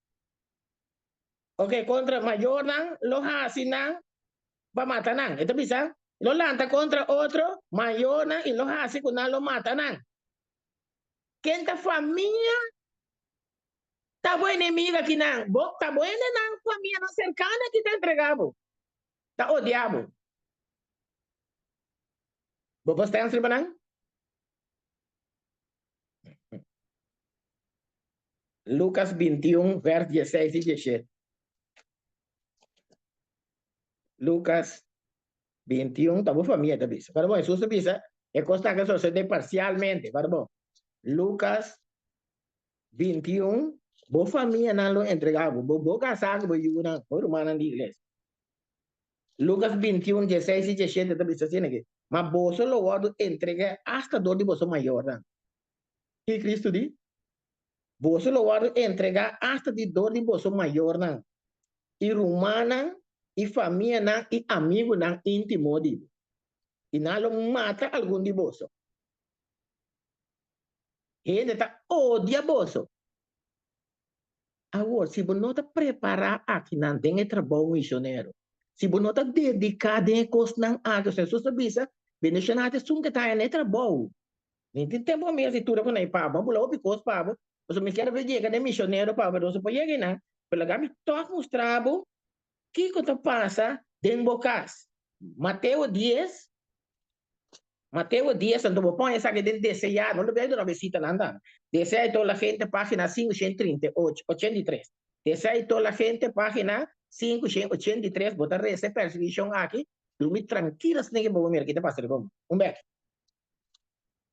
Oke, kontra mayornan lo hasi nan pa mata nan. E ta bisa, lo lanta kontra otro mayornan i lo hasi ku nan lo mata nan. Ken ta famia ta bo enemigu akinan? Bo ta bo hendenan famianan serkano aki ta entregá bo. Ta odia bo. Bo por stens riba nan? Lucas 21, vers 16 i 17. Lucas 21, ta bo famia ta bisa. Pero bon, Jesus ta bisa, e kos ta sosede parcialmente. Pero bon, Lucas 21, bo famianan lo entrega bo, bo bo kasá ku bo yunan, bo rumannan di iglesia. Lukas 21, 16 i 17 ta bisa asina aki, Ma boso lo wòrdu entregá asta dor di boso mayornan. Ki Kristu di? Boso lo wòrdu entregá asta di dor di boso mayornan, i rumannan, i famianan, i amigunan íntimo di bo. I nan lo mata algun di boso. Hende ta odia boso. Awor, si bo no ta prepará akinan den e trabou misionero, si bo no ta dediká den e kosnan aki, osea, Hesus ta bisa, Bendishoná ta esun ku ta haña na e trabou. Mi tin tempu pa mi hasi tur ku na e pabo, mi a bula hopi kos pa bo, pasobra mi kier yega na e misionero pa bo, pero nos no por yega einan. Pero laga mi tòg mustra bo kiko ta pasa den bo kas. Mateo dies, Mateo dies, anto bo pon esaki den Deseá, no lo bia duna besita nan tambe. Desea y toda la gente, página 538, 83. Desea y toda la gente, página 583, bo ta resa e persiguishon aki, drumi trankil asina ke bo mira ki ta pasa riba bo. Un bek.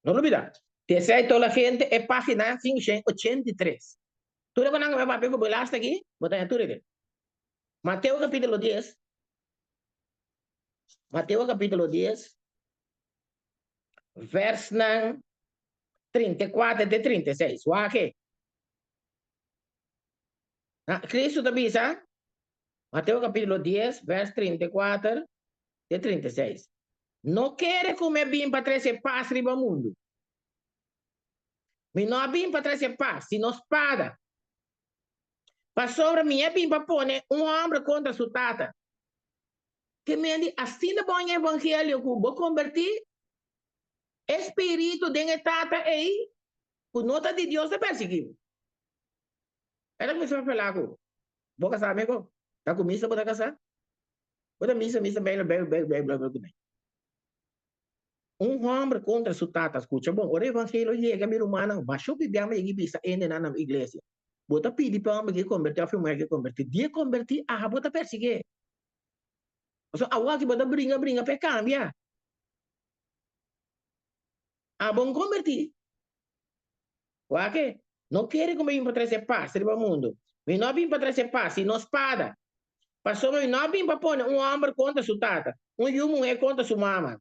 No lo bida. Desea y toda la gente, e página 583. Tur e ku nan ku mi a papia ku bo e lasta aki, bo ta haña tur e den. Mateo capítulo 10, Mateo capítulo 10, versnan 34 te 36. Wak e. Na, Cristo ta bisa, Mateo capítulo 10, vers 34 te 36. No kere ku mi a bin pa trese pas riba mundu. Mi no a bin pa trese pas, sino spada. Pasobra mi a bin pa pone un hòmber kontra su tata. Ke men di asina bon e evangelio ku bo kombertí, e spiritu den e tata ei ku no ta di Dios ta persiguí bo. E ta kuminsá papelá ku bo. Bo kasá mi ko? Ta ku misa bo ta kasá? Bo ta misa misa beibel beibel beibel beibel beibel ku mi. Un hòmber kontra su tata. Skucha bon, ora e evangelio yega, mi rumannan, basha hopi biaha mi yega i bisa hendenan na iglesia, Bo ta pidi pa e hòmber ke kombertí òf e muhé ke kombertí. Di e kombertí, aha bo ta persiguié. Pasobra awor aki bo ta bringa bringa pa e kambia. Abo no kombertí. Wak e, no kere ku mi bin pa trese pas riba mundu. Mi no a bin pa trese pas, sino spada. Pasobra mi no a bin pa pone un hòmber kontra su tata, un yu muhé kontra su mama,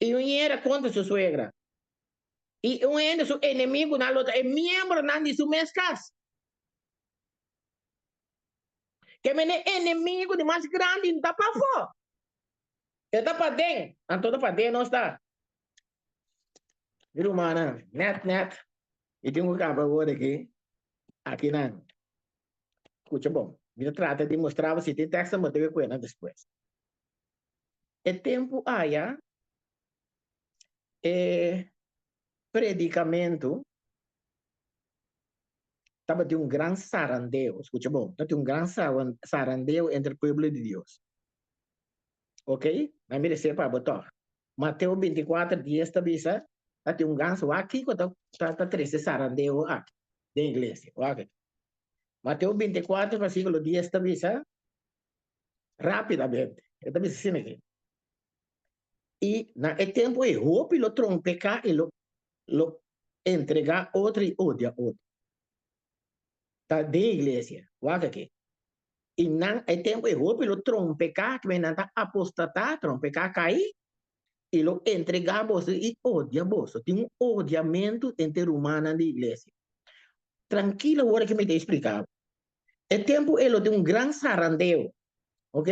i un yera kontra su suegra. I un hende su enemigunan lo ta e miembronan di su mes kas. Ke mene enemigu di mas grandi no ta pafó, e ta paden. Anto ta paden nos ta. Mi rumannan, nèt nèt, mi tin ku kaba awor aki, akinan. Skucha bon, mi ta trata di mustra bo si tin teksto bo debe kuena despues. E tempu aya, e predikamentu tabatin un gran sarandeo, skucha bon, tabatin un gran sarandeo entre pueblo di Dios. Ok, mi a mira esei pa bo tòg. Mateo 24, 10 ta bisa, ta tin un ganso, wak kiko ta, ta, ta trese sarandeo aki den iglesia, wak aki. Mateo 24, versíkulo 10 ta bisa, rápidamente, e ta bisa asina aki, I na e tempu ei hopi lo trompeká i lo, lo entregá otro i odia otro. Ta den iglesia, wak aki. I nan e tempu ei hopi lo trompeká, kimen nan ta apostatá, trompeká, kai, i lo entregá boso i odia boso. Tin un odiamentu entre rumannan di iglesia. Trankil awor ke mi ta espliká bo. E tempu ei lo tin un gran sarandeo, ok,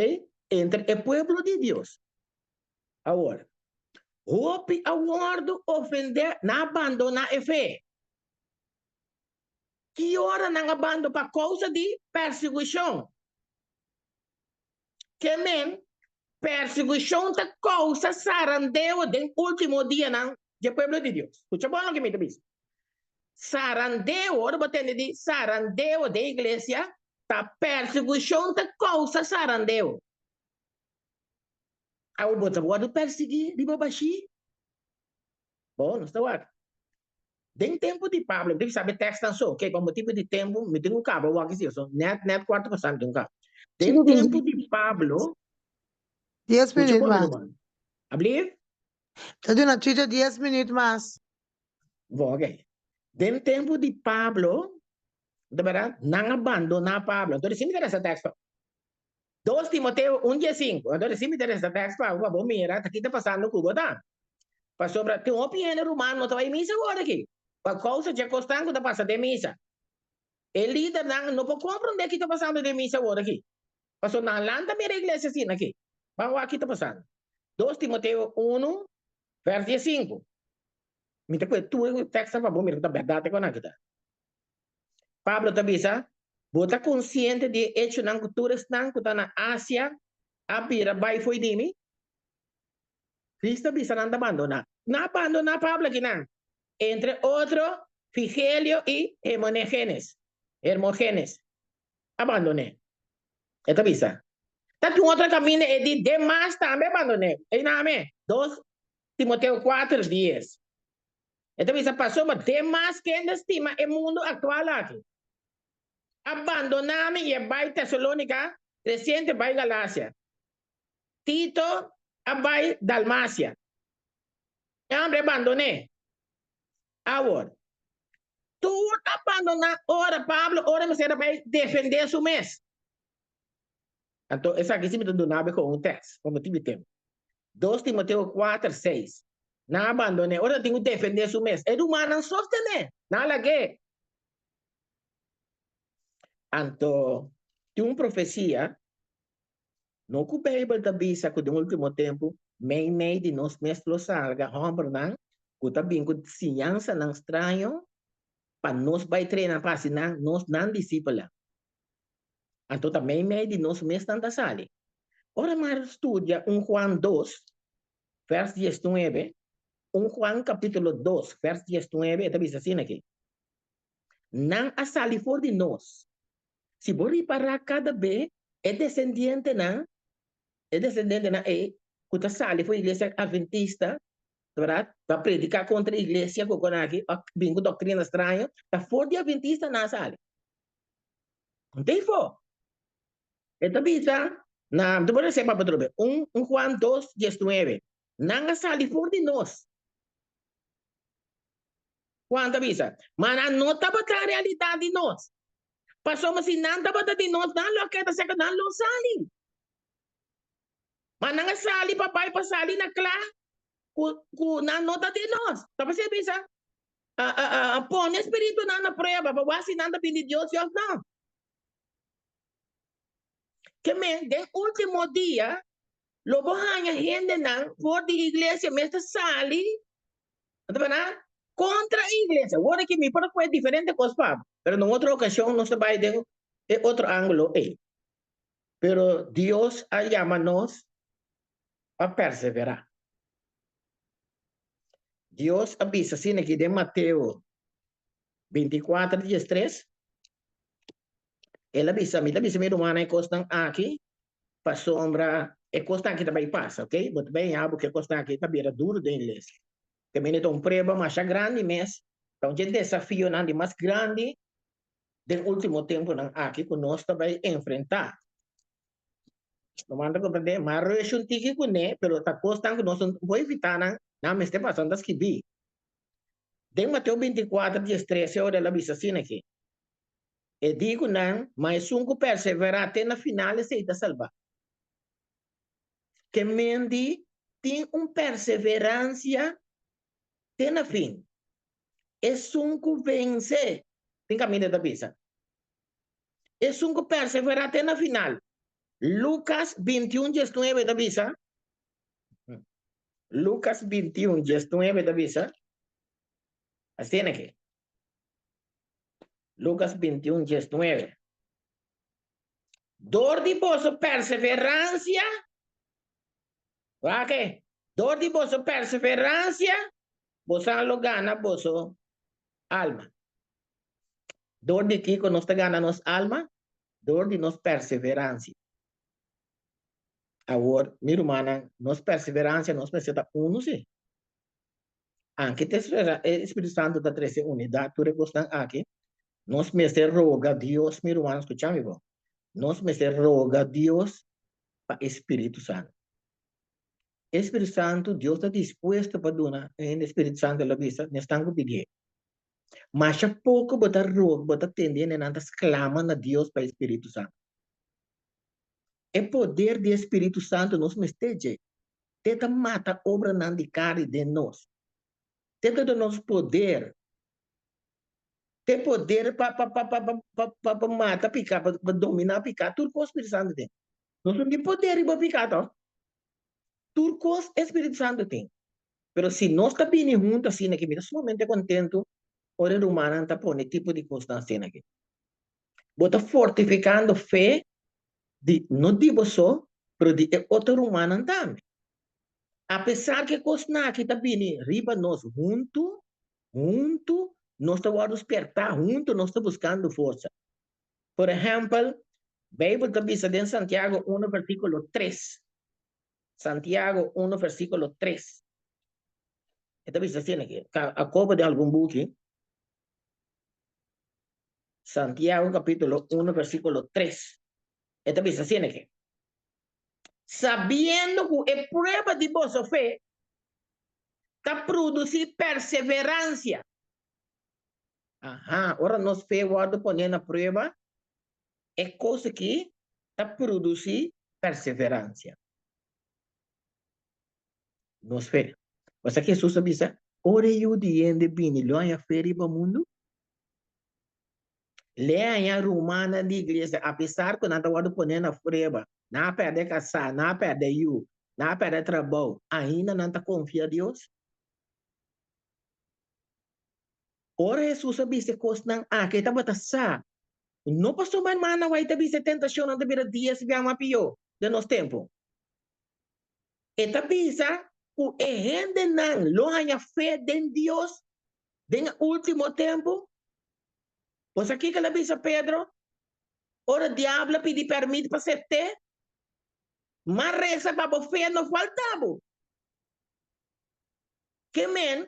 entre e pueblo di Dios. Awor, hopi a wòrdu ofendé, nan a bandoná e fe. Ki ora nan a bando pa kousa di persiguishon? Ke men, persiguishon ta kousa sarandeo den último dianan dje pueblo di Dios. Skucha bon loke mi ta bisa. Sarandeo, ora bo tende di sarandeo den iglesia, ta persiguishon ta kousa sarandeo. Awor bo ta wòrdu persiguí riba bashí? Bon, nos ta wak. Den tempu di Pablo, mi tin ku sabi tèkstnan so, oke, pa motibu di tempu mi tin ku kaba wak si, so nèt nèt kuartu pasá mi tin ku kaba. Den tempu di Pablo, Dies skucha minüt bon mi mas. ruman. Ablief? Ta duna Tito dies minüt mas. Bon, oke. Den tempu di Pablo, ta bèrdat, nan a bandoná Pablo. Anto di si mi ta resa tèkst pa. Dos Timoteo un die sinku. Anto recibi ta resta tekst pa bo pa bo mira ta ki ta pasando ku bo ta. Pasobra tin hopi hende ruman no ta bai misa awor aki pa kousa dje kosnan ku ta pasa den misa. E lidernan no por komprondé ki ta pasando den misa awor aki. Pasobra nan lanta mira iglesia asina aki. Ban wak ki ta pasando. Dos Timoteo unu. Vers 15. Mi ta kohe tur e tekstnan pa bo mira ku ta bèrdat e kon aki ta. Pablo ta bisa, Bo ta konsiente di e echonan ku tur esnan ku ta na Asia a bira bai fo'i di mi? Cristo a bisa nan ta bandoná. Nan a bandoná Pablo akinan, entre otro Figelio i Hemonegenes, Hermogenes, a bandon'é. E ta bisa, Ta tin un otro kaminda e di Demas tambe a bandon'é. Einan amé. Dos Timoteo kuater, dies. E ta bisa, Pasobra Demas kende stima e mundu aktual aki, a bandoná mi i a bai Tesalónika, Kresiente bai Galasia, Tito a bai Dalmasia. E hòmber a bandon'é. Awor, tur a bandoná ora Pablo ora mester a bai defendé su mes. Anto esaki si mi ta duna bo kon un tèks, pa motibu di tempu. Dos Timoteo kuater, seis. Nan a bandon'é ora tin ku defendé su mes. E rumannan sostené, nan a lag'é. Anto tin un profesia, no ku Beibel ta bisa ku den último tempu meimei di nos mes lo salga hòmbernan ku ta bin ku siñansanan straño pa nos bai trena pa hasi nan nos nan disipelnan. Anto ta meimei di nos mes nan ta sali. Ora mi a studia un Juan dos, vers diesnuebe, un Juan capítulo dos, vers diesnuebe, e ta bisa asina aki, Nan a sali for di nos. Si bo ripará kada be e desendientenan, e desendientenan ei ku ta sali for iglesia adventista, ta pa prediká kontra iglesia ku kon aki, òf bin ku doktrina straño, ta for di adventista nan a sali. No ta ifo. E ta bisa na, mi ta por esei papia otro be, un un Juan dos diesnuebe, Nan a sali for di nos. Juan ta bisa, Ma nan no tabata en realidat di nos. Pasobra si nan tabata di nos, nan lo a keda serka, nan lo sali. Ma nan a sali pa bai pa sali na kla ku ku nan no ta di nos. Ta pasei a bisa, A pone spiritunan na prueba pa wak si nan ta bin di Dios òf no. Ke men, den último dia lo bo haña hendenan for di iglesia mes ta sali kontra e iglesia. Wor aki mi por a kohe diferente kos pa bo, pero na un otro okashon nos ta bai den e otro ángulo ei. Pero Dios a yama nos pa perseverá. Dios a bisa asina aki den Mateo 24, 13, El a bisa, Mi ta bisa mi rumannan e kosnan aki pasobra e kosnan aki ta bai pasa, ok? Bo ta bai haña bo ku e kosnan aki ta bira duru den iglesia. Kaminda ta un prueba masha grandi mes, ta un dje desafionan di mas grandi den ultimo tempunan aki ku nos ta bai enfrentá. Ruman ta komprendé? M'a rush un tiki kuné, pero ta kosnan ku nos no por evitá nan, nan mester pasa, nan ta skibí. Den Mateo 24, 13 ora el a bisa asina aki, E di ku nan, Ma esun ku perseverá te na final esei ta salbá. Ke men di tin un perseveransia te na fin. Esun ku vense, tin kaminda e ta bisa. Esun ku perseverá te na final. Lukas 21, 19 ta bisa, Lukas 21, 19 ta bisa, asina ke. Lucas 21, 19. Dor di boso perseverancia, wak e, dor di boso perseverancia, bosan lo gana boso alma. Dor di kiko nos ta gana nos alma? Dor di nos perseverancia. Awor, mi rumannan, nos perseverancia nos mester ta unu si. Anke ta spera e Spiritu Santu ta trese unidat tur e kosnan aki, nos mester roga Dios, mi rumannan skucha mi bon, nos mester roga Dios pa e Spiritu Santu. E Spiritu Santu, Dios ta dispuesto pa duna hende e Spiritu Santu, el a bisa, nesnan ku pidié. Masha poko bo ta roga, bo ta tende hendenan ta sklama na Dios pa e Spiritu Santu. E poder di e Spiritu Santu nos mester dje. Te ta mata obranan di karni den nos. Te ta duna nos poder. Te poder pa pa pa pa pa pa pa mata piká, pa pa dominá piká. Tur kos Spiritu Santu tin. Nos no tin poder riba piká tòg. Tur kos e Spiritu Santu tin. Pero si nos ta bini huntu asina aki, mi ta sumamente kontentu ora e rumannan ta pone tipo di kosnan asina aki. Bo ta fortifikando fe di no di bo so, pero di e otro rumannan tambe. Apesar ku e kosnan aki ta bini riba nos huntu, huntu nos ta wòrdu spertá, huntu nos ta buskando forsa. Por ehèmpel, Beibel ta bisa den Santiago uno versíkulo tres, Santiago uno versíkulo tres, e ta bisa asina aki, a koba den algun buki, Santiago kapítulo uno versíkulo tres, e ta bisa asina aki, Sabiendo ku e prueba di boso fe ta produsí perseveransia. Aha, ora nos fe wòrdu poné na prueba, e kos aki ta produsí perseveransia. Nos fe. Pasobra Hesus a bisa, Ora e Yu di hende bini, lo haña fe riba mundu? Lei haña rumannan di iglesia, apesar ku nan ta wòrdu poné na prueba, nan a pèrdè kasá, nan a pèrdè yu, nan a pèrdè trabou, ainda nan ta konfia Dios? Ora Hesus a bisa e kosnan aki, e tabata sa ku no pasobra hermannan wou ta bisa e tentashonnan ta bira dies biaha mas pió den nos tempu. E ta bisa ku e hendenan lo haña fe den Dios den e último tempu. Bo sa kiko el a bisa Pedro ora diablo a pidi pèrmit pa sept'é? M'a resa pa bo fe no falta bo. Ke men,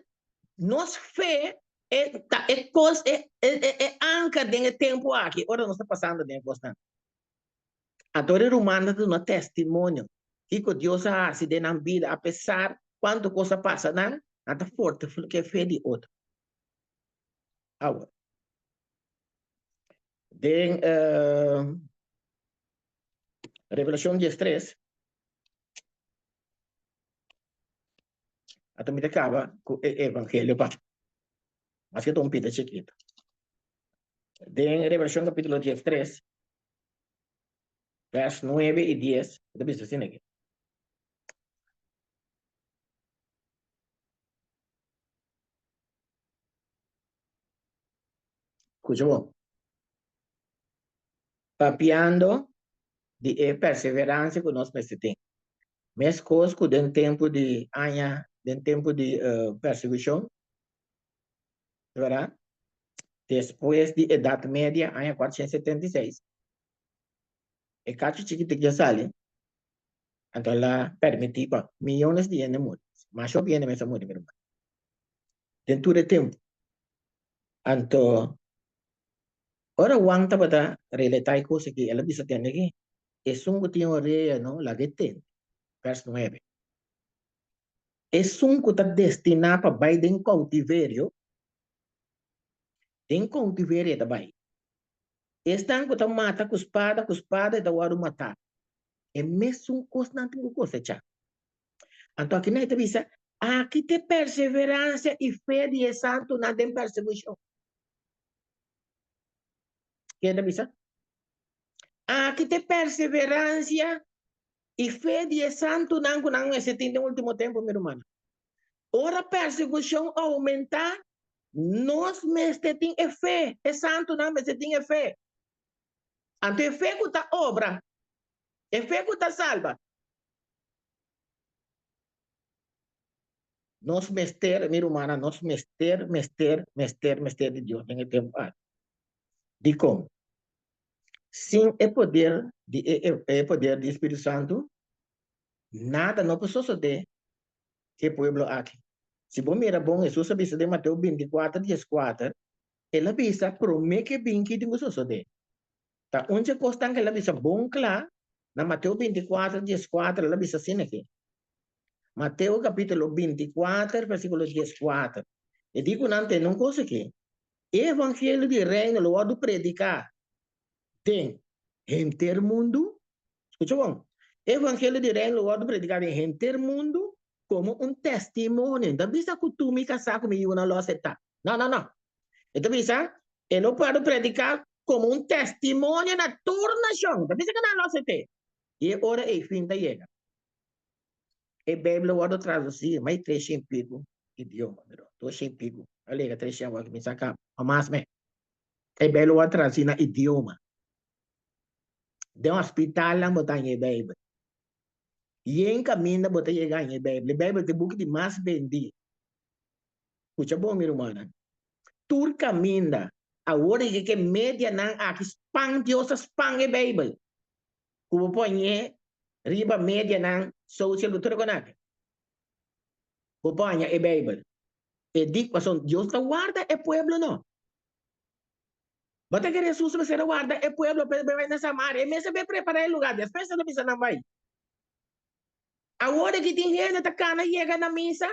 nos fe e ta e kos, e e anker den e tempu aki ora nos ta pasando den e kosnan. Anto e rumannan ta duna testimonio kiko Dios a hasi den nan bida apesar kuantu kos a pasa nan, nan ta fortifiká e fe di otro. Awor, den Revelashon diestres, Ata mi ta kaba ku e evangelio pa maske ta un pita chikito. Den Revelashon kapitulo diestres, vèrs nuebe i dies, e ta bisa asina aki. Skucha bon. Papiando di e perseveransia ku nos mester tin. Meskos ku den tempu di aña, den tempu di persekushon, wèrdat? Despues di Edat Media, aña kuatrocientos setenta i seis, e kachu chikitik ya sali, anto el a permití pa miyones di hende muri. Masha hopi hende mes a muri, mi ruman, den tur e tempu. Anto, ora Juan tabata relatá e kos aki, el a bisa tende aki, Esun ku tin orea no, laga e tende. Vers nuebe. Esun ku ta destiná pa bai den koutiverio, den koutiverio e ta bai. Esnan ku ta mata ku spada, ku spada e ta wòrdu matá. E mesun kosnan tin ku kosechá. Anto akinan e ta bisa, Aki ta e perseveransia i fe di e santunan den persekushon. Ken ta bisa? Aki ta e perseveransia i fe di e santunan ku nan mester tin den ultimo tempu, mi rumannan. Ora persekushon oumentá, nos mester tin e fe, e santunan mester tin e fe. Anto e fe ku ta obra, e fe ku ta salba. Nos mester, mi rumannan, nos mester, mester, mester, mester di Dios den e tempu aki. Dikon? Sin e poder di e e poder di Spiritu Santu, nada no por sosodé ku e pueblo aki. Si bo mira bon, Hesus a bisa den Mateo binti kuater, dies kuater, El a bisa promé ku e bin ki tin ku sosodé. Ta un dje kosnan ku el a bisa bon kla na Mateo binti kuater, dies kuater, el a bisa asina aki. Mateo kapítulo binti kuater, versíkulo dies kuater. E di ku nan tende un kos aki, E evangelio di Reino lo wòrdu prediká den henter mundu. Skucha bon. E evangelio di Reino lo wòrdu prediká den henter mundu komo un testimonio. No ta bisa ku tu mi kasá ku mi yunan lo aseptá. No, no, no. E ta bisa, e lo wòrdu prediká komo un testimonio na tur nashon. No ta bisa ku nan lo asept'é. I e ora ei fin ta yega. E Bijbel a wordo traduci mas di 300 y pico idioma, pero 200 y pico, a lega 300 awor mi sa caba, o mas me. E Bijbel a wordo traduci na idioma. Den hospitalnan bo ta haña e Bijbel. Yen caminda bo ta yega haña e Bijbel. E Bijbel ta e buki di mas bendi. Scucha bon mi rumannan. Tur caminda, awor di ke medianan aki span, Dios a span e Bijbel. Ku bo poñ'é riba medianan sosial bo tur konake. Bo por haña e Beibel. E di pasobra Dios ta warda e pueblo no. Bo ta kere Hesus mester a warda e pueblo pa e bai na Samaria. E mester bai prepará e lugá despues el a bisa nan bai. Awor aki tin hende ta kana yega na misa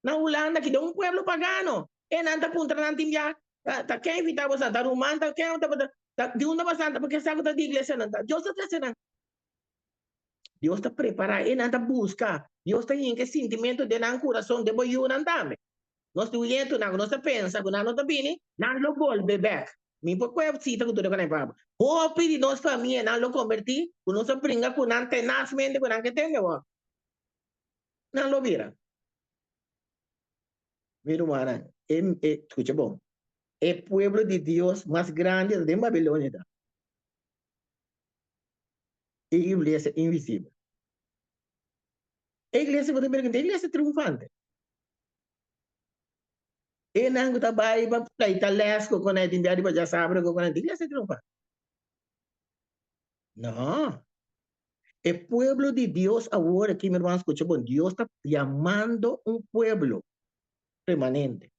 na Hulanda ki den un pueblo pagano. E nan ta puntra nan tin bia ta ken invitá bo santa ruman ta ken ta di unda bo santa porque sa ku ta di iglesia nan ta Dios ta trese nan. Dios ta prepará e nan ta buska. Dios ta hinka e sintimentu den nan kurason den bo yunan tambe. Nos tin un yentunan ku nos ta pensa ku nan no ta bini, nan lo bolbe bèk. Mi por kohe sita ku tur e konai papa. Hopi di nos famianan lo kombertí ku nos a bringa ku nan tenasmente ku nan ke tende awor. Nan lo bira. Mi rumannan, e, e, skucha bon, e pueblo di Dios mas grandi ta den Babilonia ta. E iglesia invisibel. E iglesia ku ta bira, e iglesia triunfante. E nan ku ta bai pa pleita les ku konai tin bia riba djasabra ku konai, iglesia triunfante. No. E pueblo di Dios awor aki, mi hermano, skucha bon, Dios ta yamando un pueblo remanente.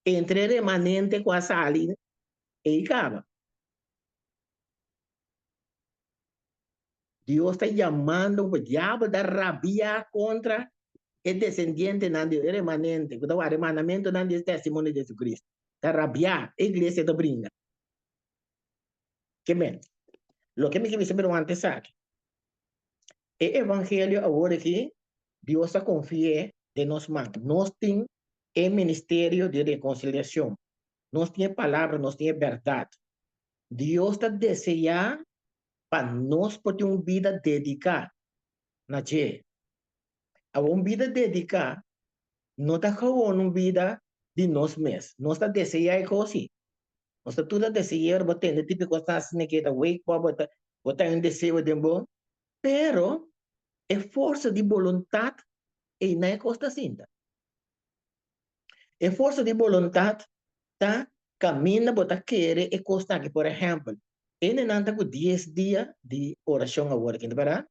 Entre e remanente ku a sali, ei kaba. Dios ta yamando un pueblo. Diabel ta rabia kontra e desendientenan di e remanente ku ta warda e mandamentunan di e testimonio di Jesucristo. Ta rabia, e iglesia ta bringa. Ke men? Loke mi ke bisa pero antes aki. E evangelio awor aki Dios a konfi'é den nos man. Nos tin e ministerio di rekonsiliashon. Nos tin e palabra, nos tin e bèrdat. Dios ta deseá pa nos por tin un bida dediká na dje. Awor un bida dediká no ta gewoon un bida di nos mes. Nos ta deseá e kos si. Nos ta tur ta deseá ora bo tende tipo kos ta asina ke ta wake bo, bo ta bo ta un deseo den bo. Pero e forsa di boluntat einan e kos ta sinta. E forsa di boluntat ta kaminda bo ta kere e kosnan aki. Por ehèmpel, hendenan ta ku dies dia di orashon awor aki, no bèrdat?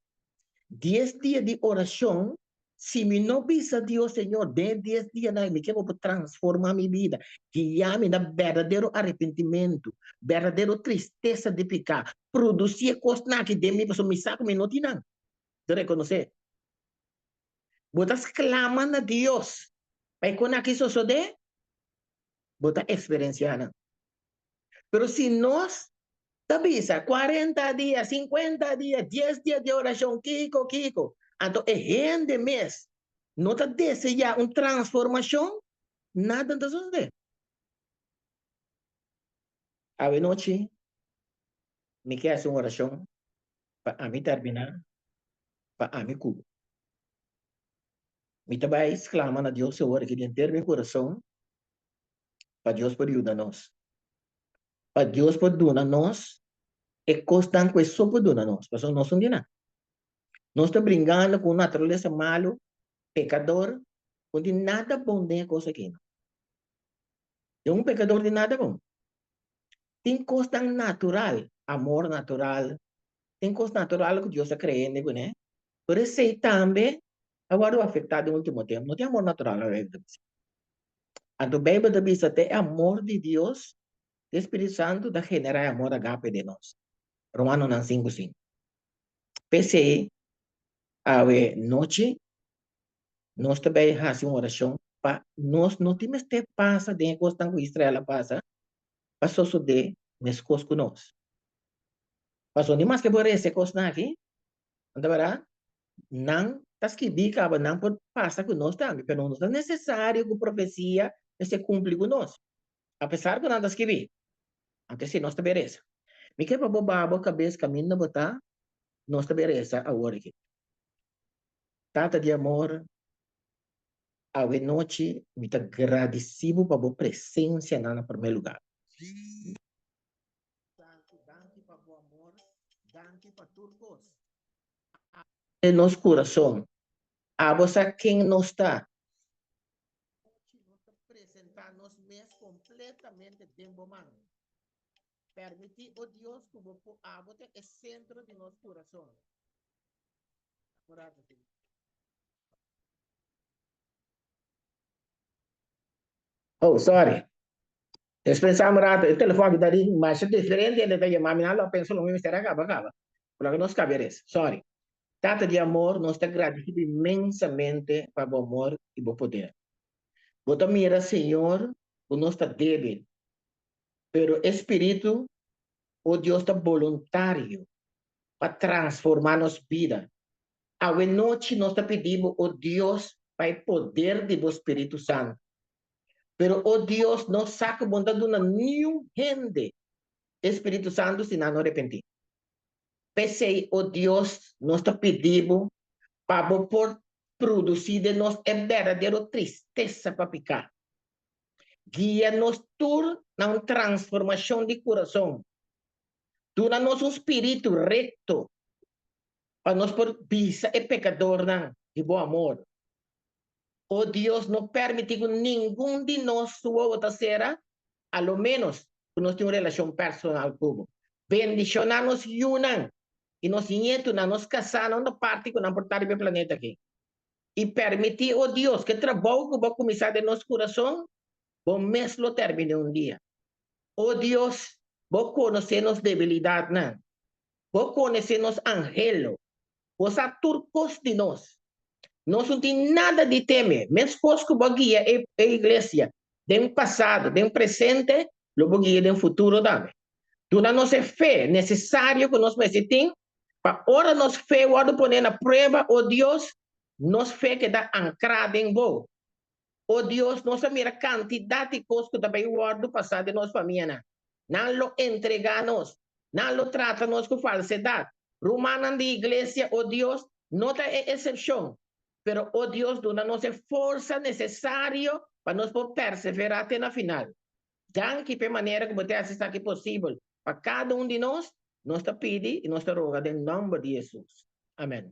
Dies dia di orashon, si mi no bisa Dios, Señor, den e dies dianan mi ke bo por transformá mi bida, guia mi na berdadero arepentimentu, berdadero tristesa di piká, produsí e kosnan aki den mi pasobra mi sa ku mi no tin nan. Ta rekonosé. Bo ta sklama na Dios pa e kon aki sosodé, bo ta eksperensiá nan. Pero si nos ta bisa kuarenta dia, sinkuenta dia, dies dia di orashon, kiko, kiko, anto e hende mes no ta deseá un transformashon, nada no ta sosodé. Awenochi mi ke hasi un orashon pa ami terminá, pa ami ku bo. Mi ta bai sklama na Dios awor aki di henter mi kurason pa Dios por yuda nos. Pa Dios por duna nos e kosnan ku e so por duna nos, pasobra nos no tin nan. Nos ta bringando ku un naturalesa malu, pekador, ku no tin nada bon den e kos aki. Den un pekador tin nada bon. Tin kosnan natural, amor natural, tin kos natural ku Dios a krea hende kuné, pero esei tambe a wòrdu afektá den último tempu. No tin amor natural na Beibel ta bisa. Anto Beibel ta bisa ta e amor di Dios, di e Spiritu Santu ta generá e amor agape den nos. Romanonan 5:5. P'esei awe nochi nos ta bai hasi un orashon pa nos no tin mester pasa den e kosnan ku Israel a pasa pa sosodé meskos ku nos. Pasobra ni maske bo resa e kosnan aki, no ta bèrdat? Nan ta skibí kaba, nan por pasa ku nos tambe, pero no ta nesesario ku profesia mester kumpli ku nos, apesar ku nan ta skibí. Anto si nos ta bai resa. Mi ke pa bo baha bo kabes kaminda bo ta, nos ta bai resa awor aki. Tata di amor, awe nochi mi ta gradisí bo pa bo presensia na na promé lugá. Danki, danki pa bo amor, danki pa tur kos. Den nos kurason, abo sa ken nos ta. Nochi nos ta presentá nos mes kompletamente den bo man. Permití, o Dios, ku bo por abo ta e sentro di nos kurason. Oh, sorry. Dispensá un rato, e telefòn aki ta ring masha diferente hende ta yama mi, nan lo pensa lo mi mester a kaba kaba. Por lo ke nos kabia res. Sorry. Tata di amor, nos ta gradisido inmensamente pa bo amor i bo poder. Bo ta mira, Señor, ku nos ta débil, pero e Spiritu, o Dios, ta boluntario pa transformá nos bida. Awe nochi nos ta pidi bo, o Dios, pa e poder di bo Spiritu Santu. Pero, o Dios, nos sa ku bo no ta duna niun hende e Spiritu Santu si nan no repentí. P'esei, o Dios, nos ta pidi bo pa bo por produsí den nos e berdadero tristesa pa piká. Guia nos tur na un transformashon di kurason. Duna nos un spiritu rekto pa nos por bisa e pekadornan di bo amor. O Dios, no permití ku ningun di nos su wowo ta sera, a lo ménos ku nos tin un relashon personal ku bo. Bendishoná nos yunan i nos ñetunan, nos kasánan unda parti ku nan por ta riba e planeta aki. I permití, o Dios, ku e trabou ku bo a kuminsá den nos kurason, bo mes lo terminé un dia. O Dios, bo konosé nos debilidatnan. Bo konosé nos anhelo. Bo sa tur kos di nos. Nos no tin nada di teme. Meskos ku bo a guia e iglesia den pasado, den presente, lo bo guia den futuro tambe. Duna nos e fe nesesario ku nos mester tin pa ora nos fe wòrdu poné na prueba, o Dios, nos fe keda ankrá den bo. O Dios, nos a mira kantidat di kos ku ta bai wòrdu pasá den nos famianan. Nan lo entregá nos. Nan lo trata nos ku falsedat. Rumannan di iglesia, o Dios, no ta e esepshon. Pero, o Dios, duna nos e forsa nesesario pa nos por perseverá te na final. Danki p'e manera ku bo ta hasi esaki posibel pa kada un di nos. Nos ta pidi i nos ta roga den nòmber di Hesus. Amèn.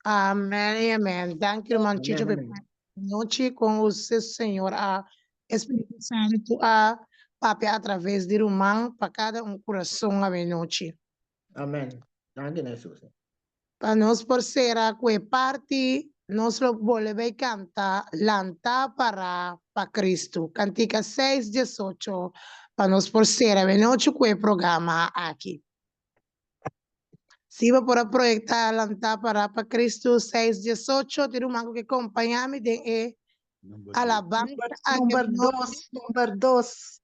Amèn i amèn. Danki ruman Chicho p'e nochi kon use Señor a Espiritu Santu a papia atraves di ruman pa kada un kurason awe nochi. Amèn. Danki na Hesus. Pa nos por sera ku e parti nos lo bolbe bai kanta Lanta Pará pa Kristu, kantika seis diesocho, pa nos por sera awe nochi ku e programa aki. Si bo por a proyecta Lantá Pará pa Cristo seis diesocho, tin ruman ku ke kompañá mi den e alabansa aki. Number dos, number dos.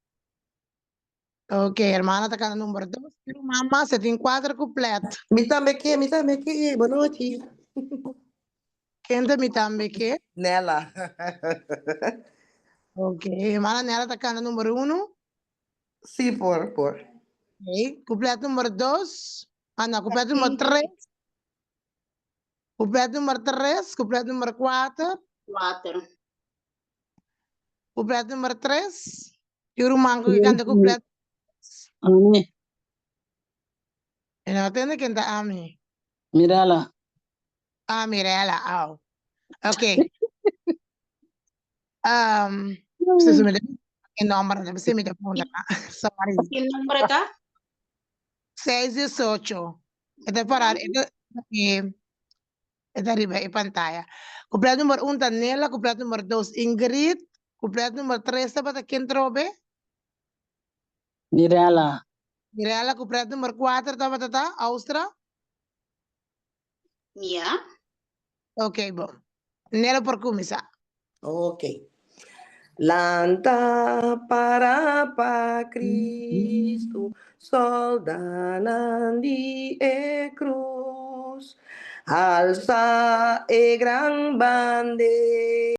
Ok, hermana ta kanta number dos. Tin ruman mas, e tin kuater kuplet. Mi tambe ke, mi tambe ke. Bonochi. Ken ta mi tambe ke? Nella. Ok, hermana Nella ta kanta number uno. Sí, por, por. Ok, kuplet number dos. Ah, no, kuplet number tres. Kuplet number tres, kuplet number kuater. Kuater. Kuplet number tres. Tin ruman ku ke kanta kuplet. Ami. E no tende ken ta ami. Mirela. Ah, Mirela, au. Ok. Um, se me e nomber, se me punta. Sorry. Ki nomber ta? 6 18. E ta parar, e ta, e ta riba e pantaya. Kuplet number 1 ta Nela, kuplet number 2 Ingrid, kuplet number 3 tabata ken trobe? Mirela. Mirela, kuplet number 4 tabata ta Austra? Ja. Ok, bon. Nela por kuminsá. Ok. Lanta para pa Cristo, soldanan di e cruz. Alza e gran bandera.